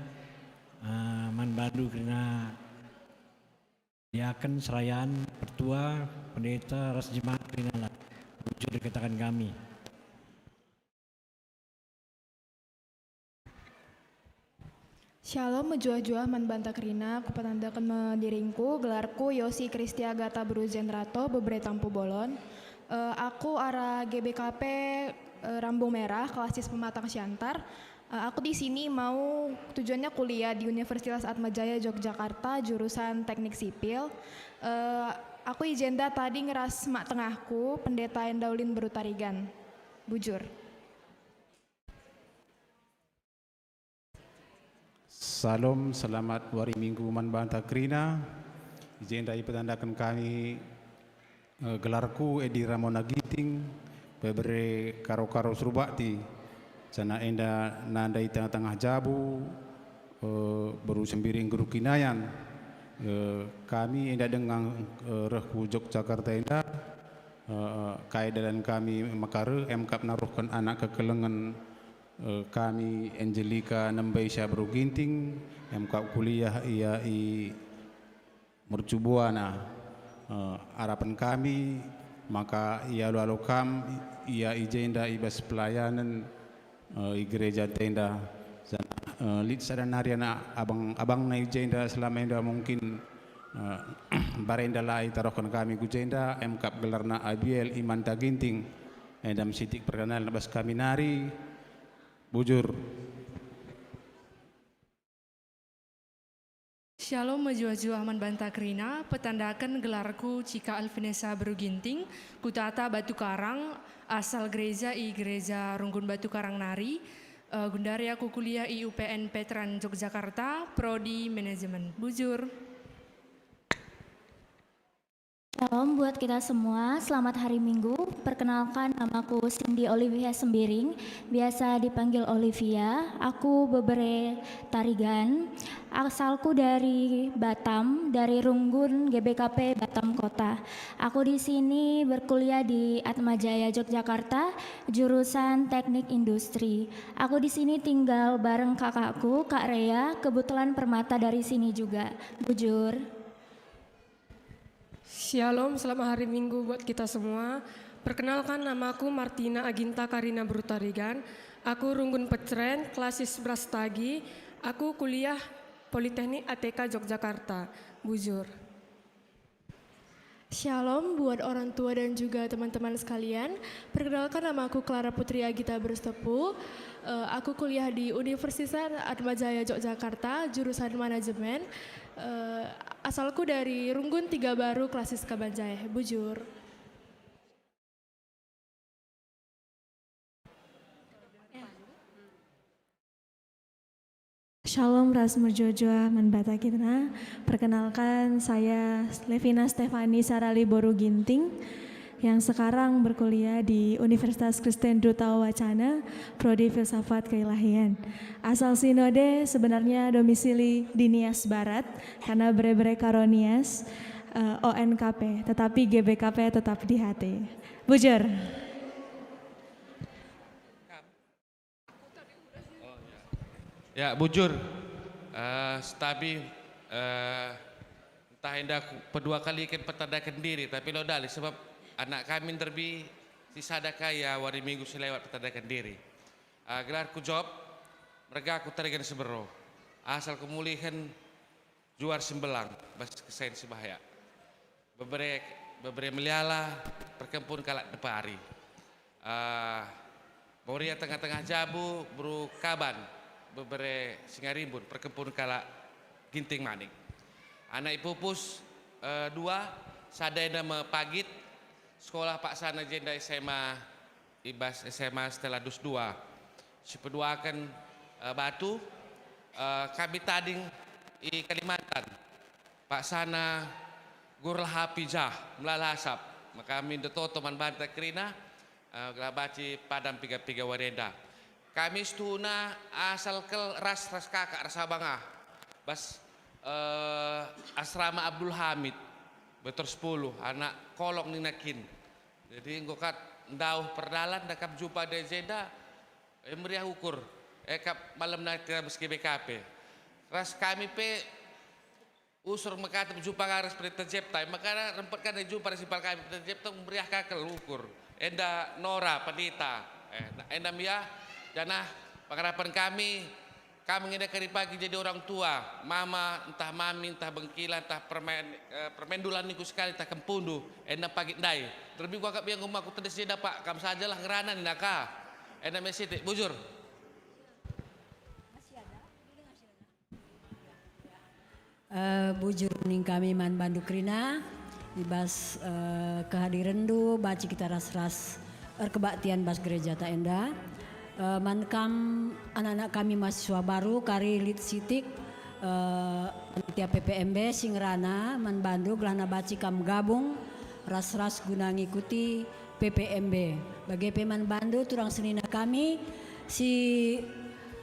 ah, man bandu kerina diaken, serayan, pertua, pendeta, ras jemaat kerinalah. Bujur dikataken kami. Shalom, mejuah-juah man banta kerina, kupetandaken me diringku, gelarku Yosi Kristia Gata Beru Jenrato, Bebere Tampu Bolon. Eh, aku arah G B K P, eh, Rambung Merah, Klasis Pematang Siantar. Eh, aku di sini mau tujuannya kuliah di Universitas Atma Jaya Yogyakarta, jurusan Teknik Sipil. Eh, aku i jenda tading ras mak tengahku, Pendeta Endaulin Beru Tarigan. Bujur. Shalom, selamat wari Minggu man banta kerina. I jenda ipetandaken kami, eh, gelarku Edi Ramona Ginting, Bebere Karo-Karo Surbakti, janah enda nandai tengah-tengah jabu, eh, Beru Sembiring Guru Kinayan. Eh, kami enda denga, eh, reh ku Yogyakarta enda, eh, kai dalan kami maka reh, emkap naruhken anak kekelengen, eh, kami Angelika Nembaisa Beru Ginting, emkap kuliah ia i Mercubuana. Eh, arapen kami maka ialo-alo kam ia i jenda i bas pelayanen, eh, i gereja enda. Janah, eh, lit sada nari anak abang-abangna i jenda selama enda mungkin, eh, barenda la itaruhken kami ku jenda, emkap gelarna Abiel Imanta Ginting. Enda me sitik perkenalan bas kami nari. Bujur. Shalom, mejuah-juah man banta kerina, petandaken gelarku Cika Alvinesa Beru Ginting, kutata Batu Karang, asal gereja i Gereja Runggun Batu Karang nari, eh, gundari aku kuliah i U P N Veteran Yogyakarta, Prodi Manajemen. Bujur. Shalom buat kita semua, selamat hari Minggu. Perkenalkan, namaku Cindy Olivia Sembiring, biasa dipanggil Olivia. Aku Bebere Tarigan, asalku dari Batam, dari Runggun G B K P Batam Kota. Aku di sini berkuliah di Atma Jaya Yogyakarta, jurusan Teknik Industri. Aku di sini tinggal bareng kakakku, Kak Rea, kebetulan permata dari sini juga. Bujur. Shalom, selamat hari Minggu buat kita semua. Perkenalkan, namaku Martina Aginta Karina Brutarigan. Aku Runggun Peceren, klasis Brastagi. Aku kuliah Politeknik A T K Yogyakarta. Bujur. Shalom buat orang tua dan juga teman-teman sekalian. Perkenalkan, namaku Clara Putri Agita Berstepu. Eh, aku kuliah di Universitas Atmajaya Yogyakarta, jurusan manajemen. Eh, asalku dari Runggun Tiga Baru, klasis Kabanjahe. Bujur. Shalom ras mejuah-juah man banta kerina. Perkenalkan, saya Levina Stefani Sarali Boru Ginting yang sekarang berkuliah di Universitas Kristen Duta Wacana, Prodi Filsafat Keilahian. Asal Sinode, sebenarnya domisili di Nias Barat, karena bere-bere karo Nias, eh, O N K P, tetapi G B K P tetap di hati. Bujur. Ya, bujur. Eh, setabi, eh, ntah enda ku-, pedua kaliken petandaken diri, tapi la dali, sebab anak kami nderbi si sada ka ia wari Minggu si lewat petandaken diri. Eh, gelarku Job, mergaku Tarigan Sebero. Asal kemulihen Juar Sembelang, bas kesain Sibayak. Bebere, bebere Meliala, perkempun kalak Depari. Ah, Moria tengah-tengah jabu, beru Kaban, bebere Singarimbun, perkempun kalak Ginting Manik. Anak ipupus, eh, dua, sada enda me pagit, sekolah paksana jenda S M A i bas S M A Stella Dus dua. Sipeduaken, eh, batu, eh, kami tading i Kalimantan. Paksana gurlah api jah, melala asap. Maka kami ndetoto man banta kerina, eh, gelah banci padam piga-piga wari enda. Kami situhuna asal kal ras, ras kakak, ras abang ah. Bas, eh, asrama Abdul Hamid, Betor sepuluh, anak kolong nina kin. Jadi enggo kat ndauh perdalan, dah kap jumpa de jenda, eh, meriah ukur, eh, kap malem nai terabas G B K P. Ras kami pe usur mekatep jumpa ras Pendeta Jepta, maka rempet kan jumpa ras impal kami Pendeta Jepta, meriah ka kal ukur. Enda Nora, Pendeta, eh, enda meriah, janah pengarapen kami, Kam ngenda kari pagi jadi orang tua, mama, ntah mami, ntah bengkila, ntah permen, eh, permen dulan niku sekali, ntah kempundu, enda pagi ndai. Terlebih kuakap ia ngumah ku tedes jenda, Pak, kam sajalah ngerana nina ka. Enda me sitik, bujur. Eh, bujur ning kami man bandu kerina, i bas, eh, kehadirenndu, banci kita ras-ras erkebaktian bas gerejata enda. Eh, man kam anak-anak kami mahasiswa baru, kari lit sitik, eh, panitia P P M B si ngerana man bandu gelahna banci kam gabung ras-ras guna ngikuti P P M B. Bage pe man bandu turang senina kami si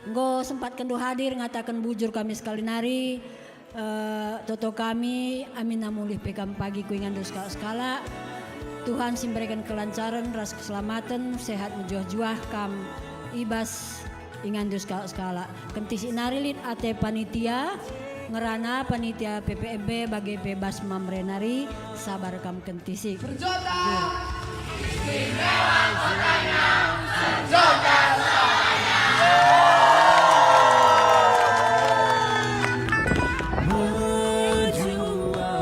enggo sempatkenndu hadir, ngataken bujur kami sekali nari, eh, toto kami, aminna mulih pe kam pagi ku inganndu sekalak-sekalak. Tuhan si mbereken kelancaran ras keselamaten, sehat mejuah-juah kam i bas inganndu sekalak-sekalak. Kentisik nari lit ate panitia, ngerana panitia P P M B bage pe bas Mamre nari, sabar kam kentisik. Berjota! Istimewa kotanya, berjota suaranya.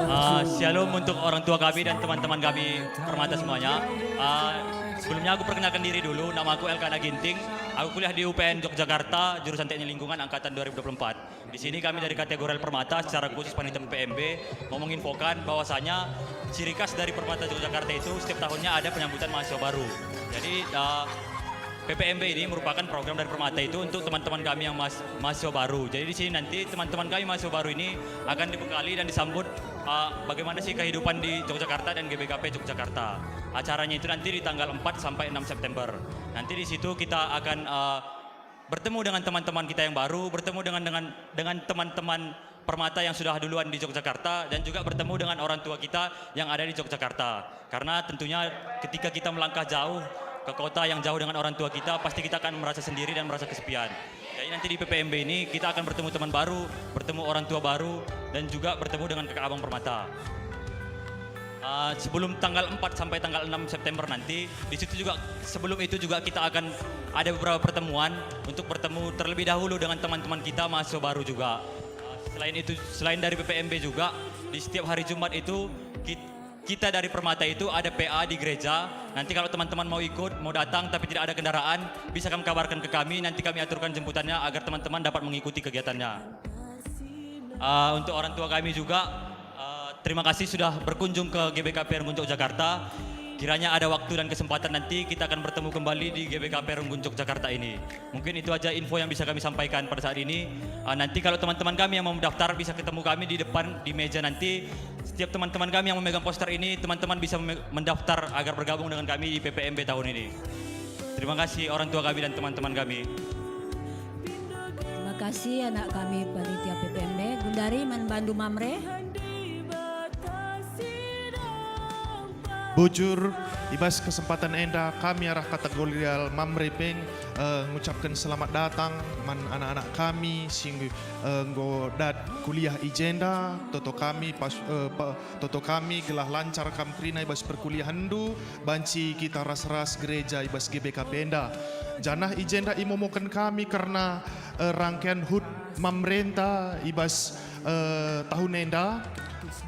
Ah, shalom untuk orang tua kami dan teman-teman kami Permata semuanya. Ah, sebelumnya aku perkenalkan diri dulu, nama aku Elkana Ginting. Aku kuliah di U P N Yogyakarta, jurusan Teknik Lingkungan angkatan dua ribu dua puluh empat. Di sini kami dari Kategori Permata, secara khusus panitia P P M B, mau menginfokan bahwasanya ciri khas dari Permata Yogyakarta itu setiap tahunnya ada penyambutan mahasiswa baru. Jadi, eh, P P M B ini merupakan program dari Permata itu untuk teman-teman kami yang mas-, mahasiswa baru. Jadi di sini nanti teman-teman kami mahasiswa baru ini akan dibekali dan disambut, eh, bagaimana sih kehidupan di Yogyakarta dan G B K P Yogyakarta. Acaranya itu nanti di tanggal empat sampai enam September. Nanti di situ kita akan, eh, bertemu dengan teman-teman kita yang baru, bertemu dengan, dengan, dengan teman-teman Permata yang sudah duluan di Yogyakarta, dan juga bertemu dengan orang tua kita yang ada di Yogyakarta. Karena tentunya ketika kita melangkah jauh ke kota yang jauh dengan orang tua kita, pasti kita akan merasa sendiri dan merasa kesepian. Jadi nanti di P P M B ini kita akan bertemu teman baru, bertemu orang tua baru, dan juga bertemu dengan kakak abang Permata. Ah, sebelum tanggal empat sampai tanggal enam September nanti, di situ juga, sebelum itu juga kita akan ada beberapa pertemuan untuk bertemu terlebih dahulu dengan teman-teman kita mahasiswa baru juga. Ah, selain itu, selain dari P P M B juga, di setiap hari Jumat itu kit-, kita dari Permata itu ada P A di gereja. Nanti kalau teman-teman mau ikut, mau datang tapi tidak ada kendaraan, bisa kami kabarkan ke kami, nanti kami aturkan jemputannya agar teman-teman dapat mengikuti kegiatannya. Ah, untuk orang tua kami juga, ah, terima kasih sudah berkunjung ke G B K P Renggun Yogyakarta. Kiranya ada waktu dan kesempatan nanti kita akan bertemu kembali di G B K P Runggun Yogyakarta ini. Mungkin itu aja info yang bisa kami sampaikan pada saat ini. Ah, nanti kalau teman-teman kami yang mau mendaftar bisa ketemu kami di depan di meja nanti. Setiap teman-teman kami yang memegang poster ini, teman-teman bisa meme-, mendaftar agar bergabung dengan kami di P P M B tahun ini. Terima kasih orang tua kami dan teman-teman kami. Terima kasih anak kami panitia P P M B. Gundari man bandu Mamre. Bujur, i bas kesempatan enda kami arah kategorial Mamre peng, eh, ngucapken selamat datang man anak-anak kami si, eh, enggo dat kuliah i jenda, toto kami pas, eh, pa-, toto kami gelah lancar kam kerina i bas perkuliahenndu, banci kita ras-ras gereja i bas G B K P enda. Janah i jenda imomoken kami kerna, eh, rangkean hut Mamrenta i bas, eh, tahun enda.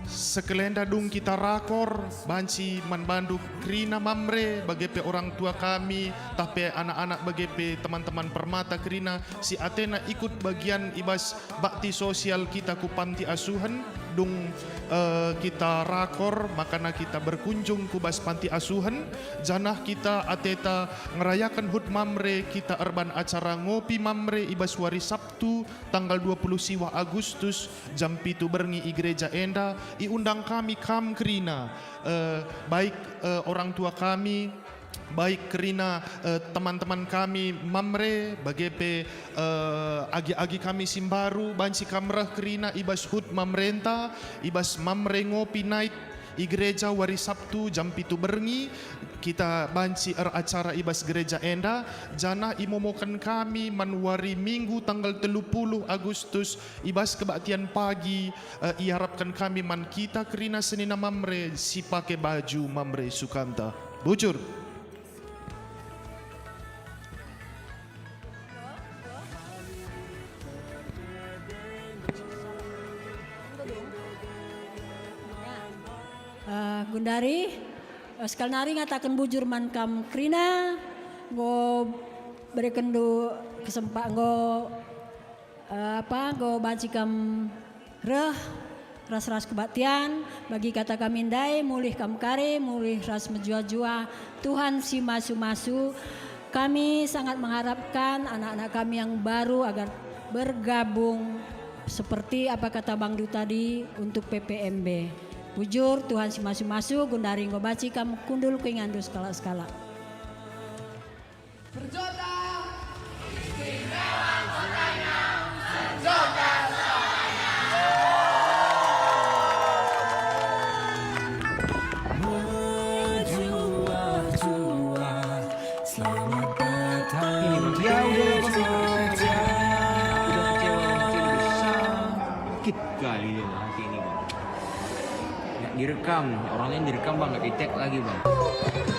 Sekelenda dung kita rakor, banci man bandu kerina Mamre, bage pe orang tua kami, tah pe anak-anak bage pe teman-teman Permata kerina si atena ikut bagian i bas bakti sosial kita ku panti asuhen, dung, eh, kita rakor, makana kita berkunjung ku bas panti asuhen, janah kita ateta ngerayaken hut Mamre, kita erban acara ngopi Mamre i bas wari Sabtu, tanggal dua puluh siwah Agustus, jam pitu berngi i gereja enda, iundang kami kam kerina, eh, baik, eh, orang tua kami, baik kerina, eh, teman-teman kami Mamre, bage pe, eh, agi-agi kami si mbaru, banci kam reh kerina i bas hut Mamrenta, i bas Mamre Ngopi Night, i gereja wari Sabtu jam pitu berngi, kita banci eracara i bas gereja enda, janah imomoken kami man wari Minggu tanggal telu puluh Agustus i bas kebaktian pagi, eh, iarapken kami man kita kerina senina Mamre si pake baju Mamre sukanta. Bujur. Eh, gundari, eh, sekali nari ngataken bujur man kam kerina, enggo berekenndu kesempa-, enggo, eh, apa, enggo banci kam reh ras-ras kebaktian, bagi kata kami ndai, mulih kam kari, mulih ras mejuah-juah, Tuhan si masu-masu. Kami sangat mengharapkan anak-anak kami yang baru agar bergabung seperti apa kata Bangdu tadi untuk P P M B. Bujur, Tuhan si masu-masu, gundari enggo banci kam kundul ku inganndu sekalak-sekalak. Perjota, istimewa kotanya, perjota suaranya. Mejuah-juah, selamat datang. Ini, Bang. Dia udah, Bang. Udah kecewa, mungkin besar. Sakit kali ya hati ini, Bang. Nggak direkam, orang lain direkam, Bang, nggak di-tag lagi, Bang.